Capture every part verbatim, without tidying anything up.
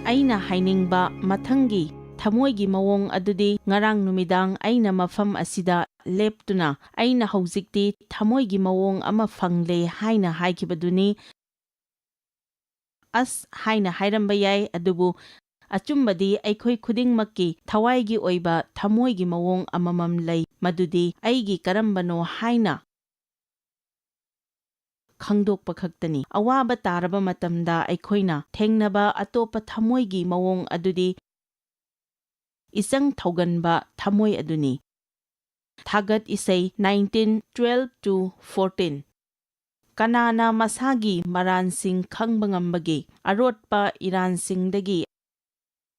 ꯑꯩꯅ ꯍꯥꯏꯅꯤꯡꯕ ꯃꯊꯪꯒꯤ ꯊꯃꯣꯏꯒꯤ ꯃꯑꯣꯡ ꯑꯗꯨꯗꯤ ꯉꯔꯥꯡ ꯅꯨꯃꯤꯗꯥꯡ ꯑꯩꯅ ꯃꯐꯝ ꯑꯁꯤꯗ ꯂꯦꯞꯇꯨꯅ ꯑꯩꯅ ꯍꯧꯖꯤꯛꯇꯤ ꯊꯃꯣꯏꯒꯤ ꯃꯑꯣꯡ ꯑꯃ ꯐꯪꯂꯦ ꯍꯥꯏꯅ ꯍꯥꯏꯈꯤꯕꯗꯨꯅꯤ꯫ ꯑꯁ ꯍꯥꯏꯅ ꯍꯥꯏꯔꯝꯕ ꯌꯥꯏ, ꯑꯗꯨꯕꯨ ꯑꯆꯨꯝꯕꯗꯤ ꯑꯩꯈꯣꯏ ꯈꯨꯗꯤꯡꯃꯛꯀꯤ ꯊꯋꯥꯏꯒꯤ ꯑꯣꯏꯕ ꯊꯃꯣꯏꯒꯤ ꯃꯑꯣꯡ ꯑꯃꯃꯝ ꯂꯩ, ꯃꯗꯨꯗꯤ ꯑꯩꯒꯤ ꯀꯔꯝꯕꯅꯣ ꯍꯥꯏꯅ ꯈꯪꯗꯣꯛꯄ ꯈꯛꯇꯅꯤ꯫ ꯑꯋꯥꯕ ꯇꯥꯔꯕ ꯃꯇꯝꯗ ꯑꯩꯈꯣꯏꯅ ꯊꯦꯡꯅꯕ ꯑꯇꯣꯞꯄ ꯊꯃꯣꯏꯒꯤ ꯃꯑꯣꯡ ꯑꯗꯨꯗꯤ ꯏꯆꯪ ꯊꯧꯒꯟꯕ ꯊꯃꯣꯏ ꯑꯗꯨꯅꯤ꯫ ꯊꯥꯒꯠ ꯏꯁꯩ nineteen twelve to fourteen꯫ ꯀꯅꯥꯅ ꯃꯁꯥꯒꯤ ꯃꯔꯥꯟꯁꯤꯡ ꯈꯪꯕ ꯉꯝꯕꯒꯦ? ꯑꯔꯣꯠꯄ ꯏꯔꯥꯟꯁꯤꯡꯗꯒꯤ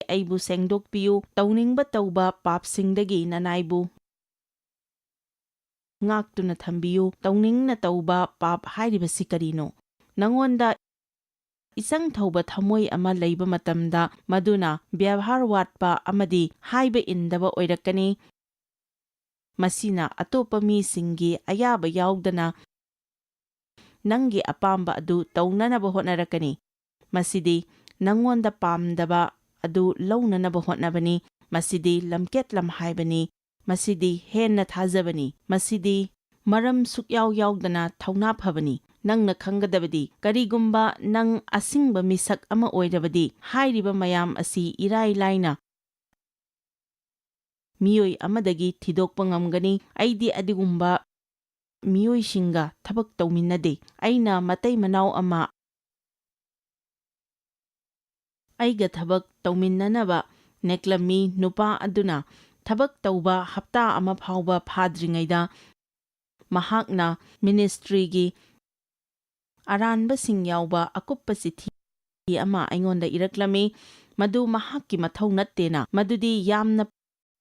ꯑꯩꯕꯨ ꯁꯦꯡꯗꯣꯛꯄꯤꯌꯨ, ꯇꯧꯅꯤꯡꯕ ꯇꯧꯕ ꯄꯥꯞꯁꯤꯡꯗꯒꯤ ꯅꯅꯥꯏꯕꯨ ꯉꯥꯛꯇꯨꯅ ꯊꯝꯕꯤꯌꯨ꯫ ꯇꯧꯅꯤꯡꯅ ꯇꯧꯕ ꯄꯥꯞ ꯍꯥꯏꯔꯤꯕꯁꯤ ꯀꯔꯤꯅꯣ? ꯅꯉꯣꯟꯗ ꯏꯆꯪ ꯊꯧꯕ ꯊꯃꯣꯏ ꯑꯃ ꯂꯩꯕ ꯃꯇꯝꯗ, ꯃꯗꯨꯅ ꯕꯦꯕꯥꯔ ꯋꯥꯠꯄ ꯑꯃꯗꯤ ꯍꯥꯏꯕ ꯏꯟꯗꯕ ꯑꯣꯏꯔꯛꯀꯅꯤ꯫ ꯃꯁꯤꯅ ꯑꯇꯣꯞꯄ ꯃꯤꯁꯤꯡꯒꯤ ꯑꯌꯥꯕ ꯌꯥꯎꯗꯅ ꯅꯪꯒꯤ ꯑꯄꯥꯝꯕ ꯑꯗꯨ ꯇꯧꯅꯅꯕ ꯍꯣꯠꯅꯔꯛꯀꯅꯤ꯫ ꯃꯁꯤꯗꯤ ꯅꯪꯉꯣꯟꯗ ꯄꯥꯝꯗꯕ ꯑꯗꯨ ꯂꯧꯅꯅꯕ ꯍꯣꯠꯅꯕꯅꯤ꯫ ꯃꯁꯤꯗꯤ ꯂꯝꯀꯦꯠ ꯂꯝꯍꯥꯏꯕꯅꯤ꯫ ꯃꯁꯤꯗꯤ ꯍꯦꯟꯅ ꯊꯥꯖꯕꯅꯤ꯫ ꯃꯁꯤꯗꯤ ꯃꯔꯝ ꯁꯨꯛꯌꯥꯎ ꯌꯥꯎꯗꯅ ꯊꯧꯅꯥ ꯐꯕꯅꯤ꯫ ꯅꯪꯅ ꯈꯪꯒꯗꯕꯗꯤ, ꯀꯔꯤꯒꯨꯝꯕ ꯅꯪ ꯑꯁꯤꯡꯕ ꯃꯤꯁꯛ ꯑꯃ ꯑꯣꯏꯔꯕꯗꯤ, ꯍꯥꯏꯔꯤꯕ ꯃꯌꯥꯝ ꯑꯁꯤ ꯏꯔꯥꯏ ꯂꯥꯏꯅ ꯃꯤꯑꯣꯏ ꯑꯃꯗꯒꯤ ꯊꯤꯗꯣꯛꯄ ꯉꯝꯒꯅꯤ꯫ ꯑꯩꯗꯤ ꯑꯗꯨꯒꯨꯝꯕ ꯃꯤꯑꯣꯏꯁꯤꯡꯒ ꯊꯕꯛ ꯇꯧꯃꯤꯟꯅꯗꯦ꯫ ꯑꯩꯅ ꯃꯇꯩ ꯃꯅꯥꯎ ꯑꯃ ꯑꯩꯒ ꯊꯕꯛ ꯇꯧꯃꯤꯟꯅꯅꯕ ꯅꯦꯛꯂꯝꯃꯤ꯫ ꯅꯨꯄꯥ ꯑꯗꯨꯅ ꯊꯕꯛ ꯇꯧꯕ ꯍꯞꯇꯥ ꯑꯃ ꯐꯥꯎꯕ ꯐꯥꯗ꯭ꯔꯤꯉꯩꯗ ꯃꯍꯥꯛꯅ ꯃꯤꯅꯤꯁꯇ꯭ꯔꯤꯒꯤ ꯑꯔꯥꯟꯕꯁꯤꯡ ꯌꯥꯎꯕ ꯑꯀꯨꯞꯄ ꯆꯤꯊꯤ ꯑꯃ ꯑꯩꯉꯣꯟꯗ ꯏꯔꯛꯂꯝꯃꯤ꯫ ꯃꯗꯨ ꯃꯍꯥꯛꯀꯤ ꯃꯊꯧ ꯅꯠꯇꯦꯅ, ꯃꯗꯨꯗꯤ ꯌꯥꯝꯅ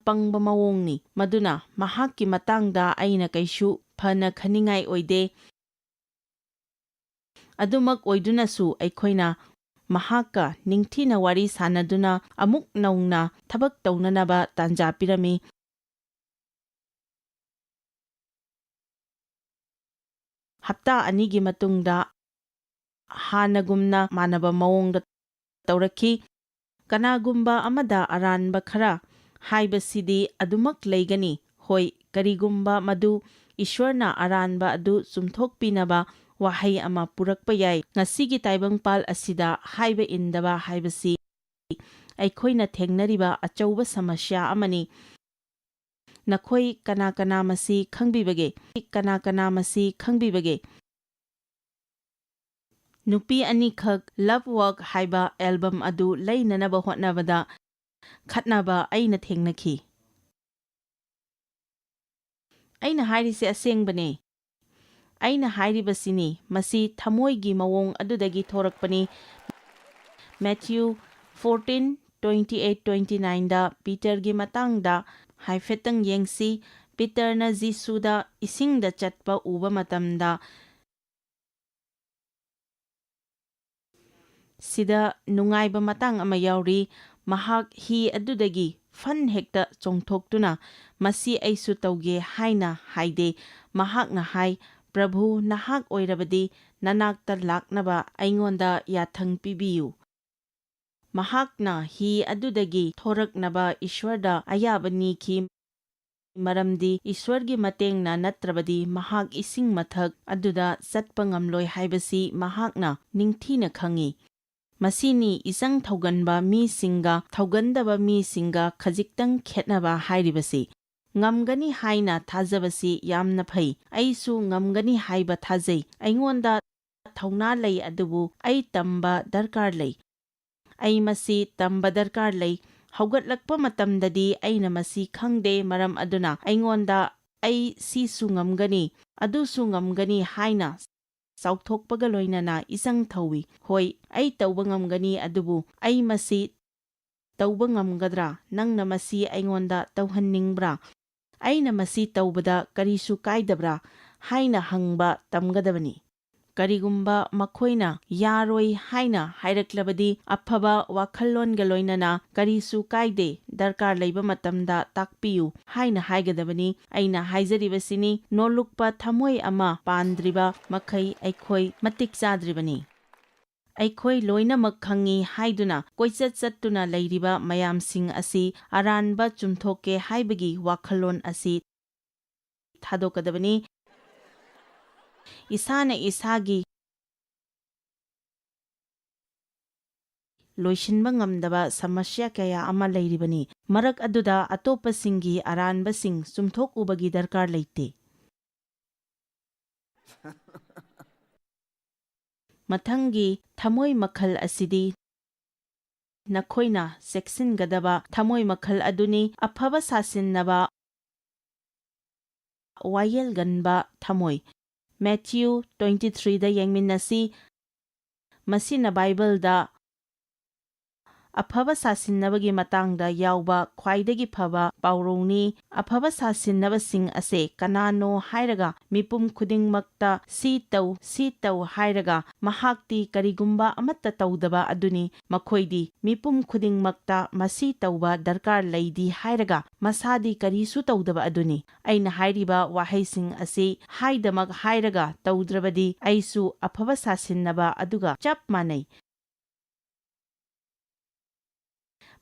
ꯄꯪꯕ ꯃꯑꯣꯡꯅꯤ꯫ ꯃꯗꯨꯅ ꯃꯍꯥꯛꯀꯤ ꯃꯇꯥꯡꯗ ꯑꯩꯅ ꯀꯩꯁꯨ ꯐꯅ ꯈꯟꯅꯤꯡꯉꯥꯏ ꯑꯣꯏꯗꯦ꯫ ꯑꯗꯨꯃꯛ ꯑꯣꯏꯗꯨꯅꯁꯨ ꯑꯩꯈꯣꯏꯅ ꯃꯍꯥꯛꯀ ꯅꯤꯡꯊꯤꯅ ꯋꯥꯔꯤ ꯁꯥꯅꯗꯨꯅ ꯑꯃꯨꯛ ꯅꯧꯅ ꯊꯕꯛ ꯇꯧꯅꯅꯕ ꯇꯥꯟꯖꯥ ꯄꯤꯔꯝꯃꯤ꯫ ꯍꯞꯇꯥ ꯑꯅꯤꯒꯤ ꯃꯇꯨꯡꯗ ꯍꯥꯟꯅꯒꯨꯝꯅ ꯃꯥꯟꯅꯕ ꯃꯑꯣꯡꯗ ꯇꯧꯔꯛꯈꯤ꯫ ꯀꯅꯥꯒꯨꯝꯕ ꯑꯃꯗ ꯑꯔꯥꯟꯕ ꯈꯔ ꯍꯥꯏꯕꯁꯤꯗꯤ ꯑꯗꯨꯃꯛ ꯂꯩꯒꯅꯤ꯫ ꯍꯣꯏ, ꯀꯔꯤꯒꯨꯝꯕ ꯃꯗꯨ ꯏꯁ꯭ꯋꯔꯅ ꯑꯔꯥꯟꯕ ꯑꯗꯨ ꯆꯨꯝꯊꯣꯛꯄꯤꯅꯕ ꯋꯥꯍꯩ ꯑꯃ ꯄꯨꯔꯛꯄ ꯌꯥꯏ꯫ ꯉꯁꯤꯒꯤ ꯇꯥꯏꯕꯪꯄꯥꯜ ꯑꯁꯤꯗ ꯍꯥꯏꯕ ꯏꯟꯗꯕ ꯍꯥꯏꯕꯁꯤ ꯑꯩꯈꯣꯏꯅ ꯊꯦꯡꯅꯔꯤꯕ ꯑꯆꯧꯕ ꯁꯃꯁ꯭ꯌꯥ ꯑꯃꯅꯤ꯫ ꯅꯈꯣꯏ ꯀꯅꯥ ꯀꯅꯥ ꯃꯁꯤ ꯈꯪꯕꯤꯕꯒꯦ? ꯀꯅꯥ ꯀꯅꯥ ꯃꯁꯤ ꯈꯪꯕꯤꯕꯒꯦ? ꯅꯨꯄꯤ ꯑꯅꯤꯈꯛ ꯂꯚ ꯋꯥꯛ ꯍꯥꯏꯕ ꯑꯦꯜꯕꯝ ꯑꯗꯨ ꯂꯩꯅꯅꯕ ꯍꯣꯠꯅꯕꯗ ꯈꯠꯅꯕ ꯑꯩꯅ ꯊꯦꯡꯅꯈꯤ꯫ ꯑꯩꯅ ꯍꯥꯏꯔꯤꯁꯦ ꯑꯁꯦꯡꯕꯅꯦ꯫ ꯑꯩꯅ ꯍꯥꯏꯔꯤꯕꯁꯤꯅꯤ, ꯃꯁꯤ ꯊꯃꯣꯏꯒꯤ ꯃꯑꯣꯡ ꯑꯗꯨꯗꯒꯤ ꯊꯣꯔꯛꯄꯅꯤ꯫ Matthew fourteen, twenty eight, twenty ꯅꯥꯏꯟꯗ ꯄꯤꯇꯔꯒꯤ ꯃꯇꯥꯡꯗ ꯍꯥꯏꯐꯦꯠꯇꯪ ꯌꯦꯡꯁꯤ꯫ ꯄꯤꯇꯔꯅ ꯖꯤꯁꯨꯗ ꯏꯁꯤꯡꯗ ꯆꯠꯄ ꯎꯕ ꯃꯇꯝꯗ, ꯁꯤꯗ ꯅꯨꯡꯉꯥꯏꯕ ꯃꯇꯥꯡ ꯑꯃ ꯌꯥꯎꯔꯤ꯫ ꯃꯍꯥꯛ ꯍꯤ ꯑꯗꯨꯗꯒꯤ ꯐꯟ ꯍꯦꯛꯇ ꯆꯣꯡꯊꯣꯛꯇꯨꯅ, "ꯃꯁꯤ ꯑꯩꯁꯨ ꯇꯧꯒꯦ" ꯍꯥꯏꯅ ꯍꯥꯏꯗꯦ꯫ ꯃꯍꯥꯛꯅ ꯍꯥꯏ, "ꯄ꯭ꯔꯚꯨ, ꯅꯍꯥꯛ ꯑꯣꯏꯔꯕꯗꯤ ꯅꯅꯥꯛꯇ ꯂꯥꯛꯅꯕ ꯑꯩꯉꯣꯟꯗ ꯌꯥꯊꯪ ꯄꯤꯕꯤꯌꯨ"꯫ ꯃꯍꯥꯛꯅ ꯍꯤ ꯑꯗꯨꯗꯒꯤ ꯊꯣꯔꯛꯅꯕ ꯏꯁ꯭ꯋꯔꯗ ꯑꯌꯥꯕ ꯅꯤꯈꯤ, ꯃꯔꯝꯗꯤ ꯏꯁ꯭ꯋꯔꯒꯤ ꯃꯇꯦꯡꯅ ꯅꯠꯇ꯭ꯔꯕꯗꯤ ꯃꯍꯥꯛ ꯏꯁꯤꯡ ꯃꯊꯛ ꯑꯗꯨꯗ ꯆꯠꯄ ꯉꯝꯂꯣꯏ ꯍꯥꯏꯕꯁꯤ ꯃꯍꯥꯛꯅ ꯅꯤꯡꯊꯤꯅ ꯈꯪꯏ꯫ ꯃꯁꯤꯅꯤ ꯏꯆꯪ ꯊꯧꯒꯟꯕ ꯃꯤꯁꯤꯡꯒ ꯊꯧꯒꯟꯗꯕ ꯃꯤꯁꯤꯡꯒ ꯈꯖꯤꯛꯇꯪ ꯈꯦꯠꯅꯕ ꯍꯥꯏꯔꯤꯕꯁꯤ꯫ ꯉꯝꯒꯅꯤ ꯍꯥꯏꯅ ꯊꯥꯖꯕꯁꯤ ꯌꯥꯝꯅ ꯐꯩ꯫ ꯑꯩꯁꯨ ꯉꯝꯒꯅꯤ ꯍꯥꯏꯕ ꯊꯥꯖꯩ꯫ ꯑꯩꯉꯣꯟꯗ ꯊꯧꯅꯥ ꯂꯩ, ꯑꯗꯨꯕꯨ ꯑꯩ ꯇꯝꯕ ꯗꯔꯀꯥꯔ ꯂꯩ꯫ ꯑꯩ ꯃꯁꯤ ꯇꯝꯕ ꯗꯔꯀꯥꯔ ꯂꯩ꯫ ꯍꯧꯒꯠꯂꯛꯄ ꯃꯇꯝꯗꯗꯤ ꯑꯩꯅ ꯃꯁꯤ ꯈꯪꯗꯦ, ꯃꯔꯝ ꯑꯗꯨꯅ ꯑꯩꯉꯣꯟꯗ "ꯑꯩ ꯁꯤꯁꯨ ꯉꯝꯒꯅꯤ, ꯑꯗꯨꯁꯨ ꯉꯝꯒꯅꯤ" ꯍꯥꯏꯅ ꯆꯥꯎꯊꯣꯛꯄꯒ ꯂꯣꯏꯅꯅ ꯏꯆꯪ ꯊꯧꯏ꯫ ꯍꯣꯏ, ꯑꯩ ꯇꯧꯕ ꯉꯝꯒꯅꯤ, ꯑꯗꯨꯕꯨ ꯑꯩ ꯃꯁꯤ ꯇꯧꯕ ꯉꯝꯒꯗ꯭ꯔꯥ? ꯅꯪꯅ ꯃꯁꯤ ꯑꯩꯉꯣꯟꯗ ꯇꯧꯍꯟꯅꯤꯡꯕ꯭ꯔꯥ? ꯑꯩꯅ ꯃꯁꯤ ꯇꯧꯕꯗ ꯀꯔꯤꯁꯨ ꯀꯥꯏꯗꯕ꯭ꯔꯥ? ꯍꯥꯏꯅ ꯍꯪꯕ ꯇꯝꯒꯗꯕꯅꯤ꯫ ꯀꯔꯤꯒꯨꯝꯕ ꯃꯈꯣꯏꯅ "ꯌꯥꯔꯣꯏ" ꯍꯥꯏꯅ ꯍꯥꯏꯔꯛꯂꯕꯗꯤ, ꯑꯐꯕ ꯋꯥꯈꯜꯂꯣꯟꯒ ꯂꯣꯏꯅꯅ "ꯀꯔꯤꯁꯨ ꯀꯥꯏꯗꯦ, ꯗꯔꯀꯥꯔ ꯂꯩꯕ ꯃꯇꯝꯗ ꯇꯥꯛꯄꯤꯌꯨ" ꯍꯥꯏꯅ ꯍꯥꯏꯒꯗꯕꯅꯤ꯫ ꯑꯩꯅ ꯍꯥꯏꯖꯔꯤꯕꯁꯤꯅꯤ, ꯅꯣꯜꯂꯨꯛꯄ ꯊꯃꯣꯏ ꯑꯃ ꯄꯥꯟꯗ꯭ꯔꯤꯕ ꯃꯈꯩ ꯑꯩꯈꯣꯏ ꯃꯇꯤꯛ ꯆꯥꯗ꯭ꯔꯤꯕꯅꯤ꯫ ꯑꯩꯈꯣꯏ ꯂꯣꯏꯅꯃꯛ ꯈꯪꯏ ꯍꯥꯏꯗꯨꯅ ꯀꯣꯏꯆꯠ ꯆꯠꯇꯨꯅ ꯂꯩꯔꯤꯕ ꯃꯌꯥꯝꯁꯤꯡ ꯑꯁꯤ ꯑꯔꯥꯟꯕ ꯆꯨꯝꯊꯣꯛꯀꯦ ꯍꯥꯏꯕꯒꯤ ꯋꯥꯈꯜꯂꯣꯟ ꯑꯁꯤ ꯊꯥꯗꯣꯛꯀꯗꯕꯅꯤ꯫ ꯏꯁꯥꯅ ꯏꯁꯥꯒꯤ ꯂꯣꯏꯁꯤꯟꯕ ꯉꯝꯗꯕ ꯁꯃꯁ꯭ꯌꯥ ꯀꯌꯥ ꯑꯃ ꯂꯩꯔꯤꯕꯅꯤ꯫ ꯃꯔꯛ ꯑꯗꯨꯗ ꯑꯇꯣꯞꯄꯁꯤꯡꯒꯤ ꯑꯔꯥꯟꯕꯁꯤꯡ ꯆꯨꯝꯊꯣꯛꯎꯕꯒꯤ ꯗꯔꯀꯥꯔ ꯂꯩꯇꯦ꯫ ꯃꯊꯪꯒꯤ ꯊꯃꯣꯏ ꯃꯈꯜ ꯑꯁꯤꯗꯤ ꯅꯈꯣꯏꯅ ꯆꯦꯛꯁꯤꯟꯒꯗꯕ ꯊꯃꯣꯏ ꯃꯈꯜ ꯑꯗꯨꯅꯤ, ꯑꯐꯕ ꯁꯥꯁꯤꯟꯅꯕ, ꯋꯥꯌꯦꯜꯒꯟꯕ ꯊꯃꯣꯏ꯫ ꯃꯦꯊ꯭ꯌꯨ ꯇ꯭ꯋꯦꯟꯇꯤ ꯊ꯭ꯔꯤꯗ ꯌꯦꯡꯃꯤꯟꯅꯁꯤ꯫ ꯃꯁꯤꯅ ꯕꯥꯏꯕꯜꯗ ꯑꯐꯕ ꯁꯥꯁꯤꯟꯅꯕꯒꯤ ꯃꯇꯥꯡꯗ ꯌꯥꯎꯕ ꯈ꯭ꯋꯥꯏꯗꯒꯤ ꯐꯕ ꯄꯥꯎꯔꯧꯅꯤ꯫ ꯑꯐꯕ ꯁꯥꯁꯤꯟꯅꯕꯁꯤꯡ ꯑꯁꯦ ꯀꯅꯥꯅꯣ ꯍꯥꯏꯔꯒ ꯃꯤꯄꯨꯝ ꯈꯨꯗꯤꯡꯃꯛꯇ "ꯁꯤ ꯇꯧ, ꯁꯤ ꯇꯧ" ꯍꯥꯏꯔꯒ ꯃꯍꯥꯛꯇꯤ ꯀꯔꯤꯒꯨꯝꯕ ꯑꯃꯠꯇ ꯇꯧꯗꯕ ꯑꯗꯨꯅꯤ꯫ ꯃꯈꯣꯏꯗꯤ ꯃꯤꯄꯨꯝ ꯈꯨꯗꯤꯡꯃꯛꯇ "ꯃꯁꯤ ꯇꯧꯕ ꯗꯔꯀꯥꯔ ꯂꯩꯗꯤ" ꯍꯥꯏꯔꯒ ꯃꯁꯥꯗꯤ ꯀꯔꯤꯁꯨ ꯇꯧꯗꯕ ꯑꯗꯨꯅꯤ꯫ ꯑꯩꯅ ꯍꯥꯏꯔꯤꯕ ꯋꯥꯍꯩꯁꯤꯡ ꯑꯁꯤ ꯍꯥꯏꯗꯃꯛ ꯍꯥꯏꯔꯒ ꯇꯧꯗ꯭ꯔꯕꯗꯤ ꯑꯩꯁꯨ ꯑꯐꯕ ꯁꯥꯁꯤꯟꯅꯕ ꯑꯗꯨꯒ ꯆꯞ ꯃꯥꯟꯅꯩ꯫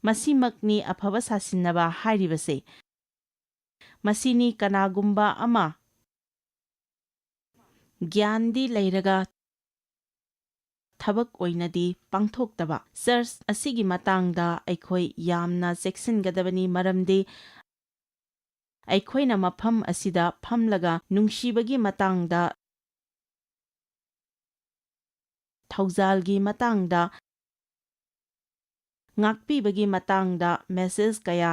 ꯃꯁꯤꯃꯛꯅꯤ ꯑꯐꯕ ꯁꯥꯁꯤꯟꯅꯕ ꯍꯥꯏꯔꯤꯕꯁꯦ꯫ ꯃꯁꯤꯅꯤ ꯀꯅꯥꯒꯨꯝꯕ ꯑꯃ ꯒ꯭ꯌꯥꯟꯗꯤ ꯂꯩꯔꯒ ꯊꯕꯛ ꯑꯣꯏꯅꯗꯤ ꯄꯥꯡꯊꯣꯛꯇꯕ꯫ ꯆꯔꯆ ꯑꯁꯤꯒꯤ ꯃꯇꯥꯡꯗ ꯑꯩꯈꯣꯏ ꯌꯥꯝꯅ ꯆꯦꯛꯁꯤꯟꯒꯗꯕꯅꯤ, ꯃꯔꯝꯗꯤ ꯑꯩꯈꯣꯏꯅ ꯃꯐꯝ ꯑꯁꯤꯗ ꯐꯝꯂꯒ ꯅꯨꯡꯁꯤꯕꯒꯤ ꯃꯇꯥꯡꯗ, ꯊꯧꯖꯥꯜꯒꯤ ꯃꯇꯥꯡꯗ, ꯉꯥꯛꯄꯤꯕꯒꯤ ꯃꯇꯥꯡꯗ ꯃꯦꯁꯦꯖ ꯀꯌꯥ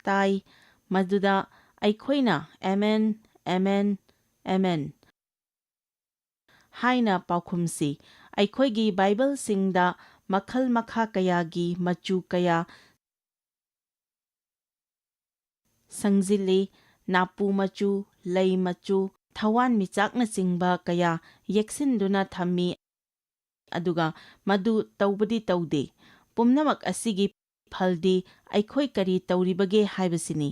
ꯇꯥꯏ, ꯃꯗꯨꯗ ꯑꯩꯈꯣꯏꯅ "ꯑꯦꯃꯦꯟ, ꯑꯦꯃꯦꯟ, ꯑꯦꯃꯦꯟ" ꯍꯥꯏꯅ ꯄꯥꯎꯈꯨꯝꯁꯤ꯫ ꯑꯩꯈꯣꯏꯒꯤ ꯕꯥꯏꯕꯜꯁꯤꯡꯗ ꯃꯈꯜ ꯃꯈꯥ ꯀꯌꯥꯒꯤ ꯃꯆꯨ ꯀꯌꯥ ꯁꯪꯖꯤꯜꯂꯤ, ꯅꯥꯄꯨ ꯃꯆꯨ, ꯂꯩ ꯃꯆꯨ, ꯊꯋꯥꯟꯃꯤꯆꯥꯛꯅꯆꯤꯡꯕ ꯀꯌꯥ ꯌꯦꯛꯁꯤꯟꯗꯨꯅ ꯊꯝꯃꯤ, ꯑꯗꯨꯒ ꯃꯗꯨ ꯇꯧꯕꯗꯤ ꯇꯧꯗꯦ꯫ ꯄꯨꯝꯅꯃꯛ ꯑꯁꯤꯒꯤ ꯐꯜꯗꯤ ꯑꯩꯈꯣꯏ ꯀꯔꯤ ꯇꯧꯔꯤꯕꯒꯦ ꯍꯥꯏꯕꯁꯤꯅꯤ꯫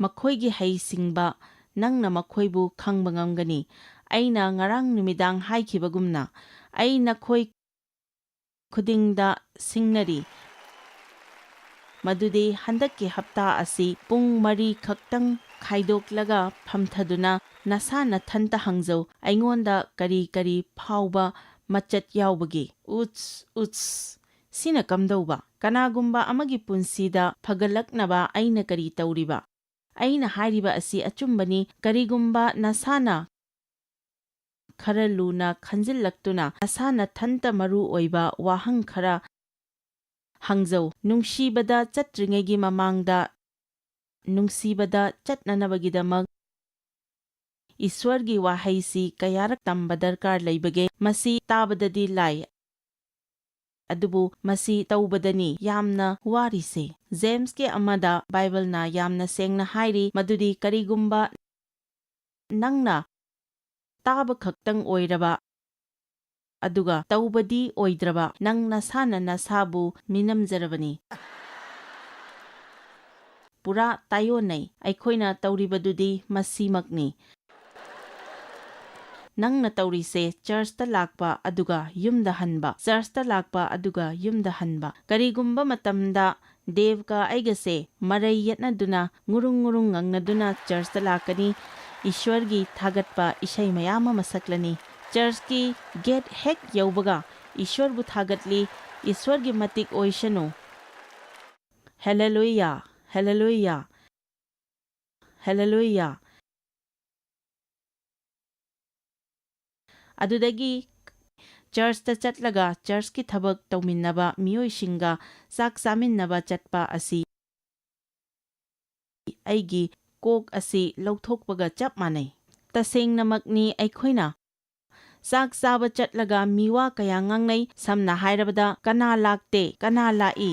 ꯃꯈꯣꯏꯒꯤ ꯍꯩꯁꯤꯡꯕ, ꯅꯪꯅ ꯃꯈꯣꯏꯕꯨ ꯈꯪꯕ ꯉꯝꯒꯅꯤ꯫ ꯑꯩꯅ ꯉꯔꯥꯡ ꯅꯨꯃꯤꯗꯥꯡ ꯍꯥꯏꯈꯤꯕꯒꯨꯝꯅ, ꯑꯩ ꯅꯈꯣꯏ ꯈꯨꯗꯤꯡꯗ ꯁꯤꯡꯅꯔꯤ ꯃꯗꯨꯗꯤ ꯍꯟꯗꯛꯀꯤ ꯍꯞꯇꯥ ꯑꯁꯤ ꯄꯨꯡ ꯃꯔꯤ ꯈꯛꯇꯪ ꯈꯥꯏꯗꯣꯛꯂꯒ ꯐꯝꯊꯗꯨꯅ ꯅꯁꯥ ꯅꯊꯟꯇ ꯍꯪꯖꯧ, "ꯑꯩꯉꯣꯟꯗ ꯀꯔꯤ ꯀꯔꯤ ꯐꯥꯎꯕ ꯃꯆꯠ ꯌꯥꯎꯕꯒꯦ? ꯎꯠꯁ, ꯎꯠꯁ, ꯁꯤꯅ ꯀꯝꯗꯧꯕ? ꯀꯅꯥꯒꯨꯝꯕ ꯑꯃꯒꯤ ꯄꯨꯟꯁꯤꯗ ꯐꯒꯠꯂꯛꯅꯕ ꯑꯩꯅ ꯀꯔꯤ ꯇꯧꯔꯤꯕ?" ꯑꯩꯅ ꯍꯥꯏꯔꯤꯕ ꯑꯁꯤ ꯑꯆꯨꯝꯕꯅꯤ꯫ ꯀꯔꯤꯒꯨꯝꯕ ꯅꯁꯥꯅ ꯈꯔ ꯂꯨꯅ ꯈꯟꯖꯤꯜꯂꯛꯇꯨꯅ ꯅꯁꯥ ꯅꯊꯟꯇ ꯃꯔꯨ ꯑꯣꯏꯕ ꯋꯥꯍꯪ ꯈꯔ ꯍꯪꯖꯧ꯫ ꯅꯨꯡꯁꯤꯕꯗ ꯆꯠꯇ꯭ꯔꯤꯉꯩꯒꯤ ꯃꯃꯥꯡꯗ ꯅꯨꯡꯁꯤꯕꯗ ꯆꯠꯅꯅꯕꯒꯤꯗꯃꯛ ꯏꯁ꯭ꯋꯔꯒꯤ ꯋꯥꯍꯩꯁꯤ ꯀꯌꯥꯔꯛ ꯇꯝꯕ ꯗꯔꯀꯥꯔ ꯂꯩꯕꯒꯦ? ꯃꯁꯤ ꯇꯥꯕꯗꯗꯤ ꯂꯥꯏ, ꯑꯗꯨꯕꯨ ꯃꯁꯤ ꯇꯧꯕꯗꯅꯤ ꯌꯥꯝꯅ ꯋꯥꯔꯤꯁꯦ꯫ ꯖꯦꯝꯁꯀꯤ ꯑꯃꯗ ꯕꯥꯏꯕꯜꯅ ꯌꯥꯝꯅ ꯁꯦꯡꯅ ꯍꯥꯏꯔꯤ ꯃꯗꯨꯗꯤ ꯀꯔꯤꯒꯨꯝꯕ ꯅꯪꯅ ꯇꯥꯕ ꯈꯛꯇꯪ ꯑꯣꯏꯔꯕ ꯑꯗꯨꯒ ꯇꯧꯕꯗꯤ ꯑꯣꯏꯗ꯭ꯔꯕ, ꯅꯪ ꯅꯁꯥꯅ ꯅꯁꯥꯕꯨ ꯃꯤꯅꯝꯖꯔꯕꯅꯤ꯫ ꯄꯨꯔꯥ ꯇꯥꯏꯑꯣꯟꯅꯩ꯫ ꯑꯩꯈꯣꯏꯅ ꯇꯧꯔꯤꯕꯗꯨꯗꯤ ꯃꯁꯤꯃꯛꯅꯤ꯫ ꯅꯪꯅ ꯇꯧꯔꯤꯁꯦ ꯆꯔꯆꯇ ꯂꯥꯛꯄ ꯑꯗꯨꯒ ꯌꯨꯝꯗ ꯍꯟꯕ, ꯆꯔꯆꯇ ꯂꯥꯛꯄ ꯑꯗꯨꯒ ꯌꯨꯝꯗ ꯍꯟꯕ꯫ ꯀꯔꯤꯒꯨꯝꯕ ꯃꯇꯝꯗ ꯗꯦꯕꯀ ꯑꯩꯒꯁꯦ ꯃꯔꯩ ꯌꯦꯠꯅꯗꯨꯅ ꯉꯨꯔꯨꯡ ꯉꯨꯔꯨꯡ ꯉꯪꯅꯗꯨꯅ ꯆꯔꯆꯇ ꯂꯥꯛꯀꯅꯤ꯫ ꯏꯁ꯭ꯋꯔꯒꯤ ꯊꯥꯒꯠꯄ ꯏꯁꯩ ꯃꯌꯥꯝ ꯑꯃ ꯁꯛꯂꯅꯤ꯫ ꯆꯔꯆꯀꯤ ꯒꯦꯠ ꯍꯦꯛ ꯌꯧꯕꯒ ꯏꯁ꯭ꯋꯔꯕꯨ ꯊꯥꯒꯠꯂꯤ, "ꯏꯁ꯭ꯋꯔꯒꯤ ꯃꯇꯤꯛ ꯑꯣꯏꯁꯅꯨ꯫ ꯍꯦꯂꯦꯂꯨꯌꯥ, ꯍꯦꯂꯦꯂꯨꯌꯥ, ꯍꯦꯂꯦꯂꯨꯌꯥ"꯫ ꯑꯗꯨꯗꯒꯤ ꯆꯔꯆꯇ ꯆꯠꯂꯒ ꯆꯔꯆꯀꯤ ꯊꯕꯛ ꯇꯧꯃꯤꯟꯅꯕ ꯃꯤꯑꯣꯏꯁꯤꯡꯒ ꯆꯥꯛ ꯆꯥꯃꯤꯟꯅꯕ ꯆꯠꯄ ꯑꯁꯤ ꯑꯩꯒꯤ ꯀꯣꯛ ꯑꯁꯤ ꯂꯧꯊꯣꯛꯄꯒ ꯆꯞ ꯃꯥꯟꯅꯩ꯫ ꯇꯁꯦꯡꯅꯃꯛꯅꯤ, ꯑꯩꯈꯣꯏꯅ ꯆꯥꯛ ꯆꯥꯕ ꯆꯠꯂꯒ ꯃꯤꯋꯥ ꯀꯌꯥ ꯉꯥꯡꯅꯩ, ꯁꯝꯅ ꯍꯥꯏꯔꯕꯗ, "ꯀꯅꯥ ꯂꯥꯛꯇꯦ? ꯀꯅꯥ ꯂꯥꯛꯏ?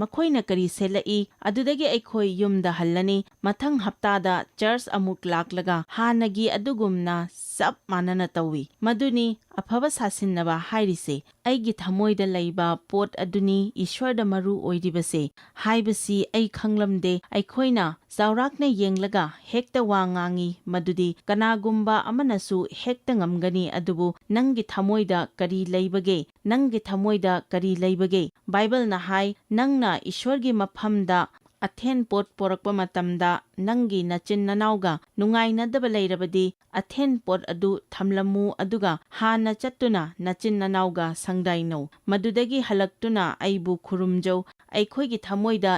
ꯃꯈꯣꯏꯅ ꯀꯔꯤ ꯁꯦꯠꯂꯛꯏ?" ꯑꯗꯨꯗꯒꯤ ꯑꯩꯈꯣꯏ ꯌꯨꯝꯗ ꯍꯜꯂꯅꯤ꯫ ꯃꯊꯪ ꯍꯞꯇꯥꯗ ꯆꯔꯆ ꯑꯃꯨꯛ ꯂꯥꯛꯂꯒ ꯍꯥꯟꯅꯒꯤ ꯑꯗꯨꯒꯨꯝꯅ ꯆꯞ ꯃꯥꯟꯅꯅ ꯇꯧꯏ꯫ ꯃꯗꯨꯅꯤ ꯑꯐꯕ ꯁꯥꯁꯤꯟꯅꯕ ꯍꯥꯏꯔꯤꯁꯦ꯫ ꯑꯩꯒꯤ ꯊꯃꯣꯏꯗ ꯂꯩꯕ ꯄꯣꯠ ꯑꯗꯨꯅꯤ ꯏꯁ꯭ꯋꯔꯗ ꯃꯔꯨ ꯑꯣꯏꯔꯤꯕꯁꯦ ꯍꯥꯏꯕꯁꯤ ꯑꯩ ꯈꯪꯂꯝꯗꯦ꯫ ꯑꯩꯈꯣꯏꯅ ꯆꯥꯎꯔꯥꯛꯅ ꯌꯦꯡꯂꯒ ꯍꯦꯛꯇ ꯋꯥ ꯉꯥꯡꯏ, ꯃꯗꯨꯗꯤ ꯀꯅꯥꯒꯨꯝꯕ ꯑꯃꯅꯁꯨ ꯍꯦꯛꯇ ꯉꯝꯒꯅꯤ, ꯑꯗꯨꯕꯨ ꯅꯪꯒꯤ ꯊꯃꯣꯏꯗ ꯀꯔꯤ ꯂꯩꯕꯒꯦ? ꯅꯪꯒꯤ ꯊꯃꯣꯏꯗ ꯀꯔꯤ ꯂꯩꯕꯒꯦ? ꯕꯥꯏꯕꯜꯅ ꯍꯥꯏ, "ꯅꯪꯅ ꯏꯁ꯭ꯋꯔꯒꯤ ꯃꯐꯝꯗ ꯑꯊꯦꯟ ꯄꯣꯠ ꯄꯣꯔꯛꯄ ꯃꯇꯝꯗ ꯅꯪꯒꯤ ꯅꯆꯤꯟ ꯅꯅꯥꯎꯒ ꯅꯨꯡꯉꯥꯏꯅꯗꯕ ꯂꯩꯔꯕꯗꯤ, ꯑꯊꯦꯟ ꯄꯣꯠ ꯑꯗꯨ ꯊꯝꯂꯝꯃꯨ, ꯑꯗꯨꯒ ꯍꯥꯟꯅ ꯆꯠꯇꯨꯅ ꯅꯆꯤꯟ ꯅꯅꯥꯎꯒ ꯁꯪꯗꯥꯏꯅꯧ꯫ ꯃꯗꯨꯗꯒꯤ ꯍꯜꯂꯛꯇꯨꯅ ꯑꯩꯕꯨ ꯈꯨꯔꯨꯝꯖꯧ꯫" ꯑꯩꯈꯣꯏꯒꯤ ꯊꯃꯣꯏꯗ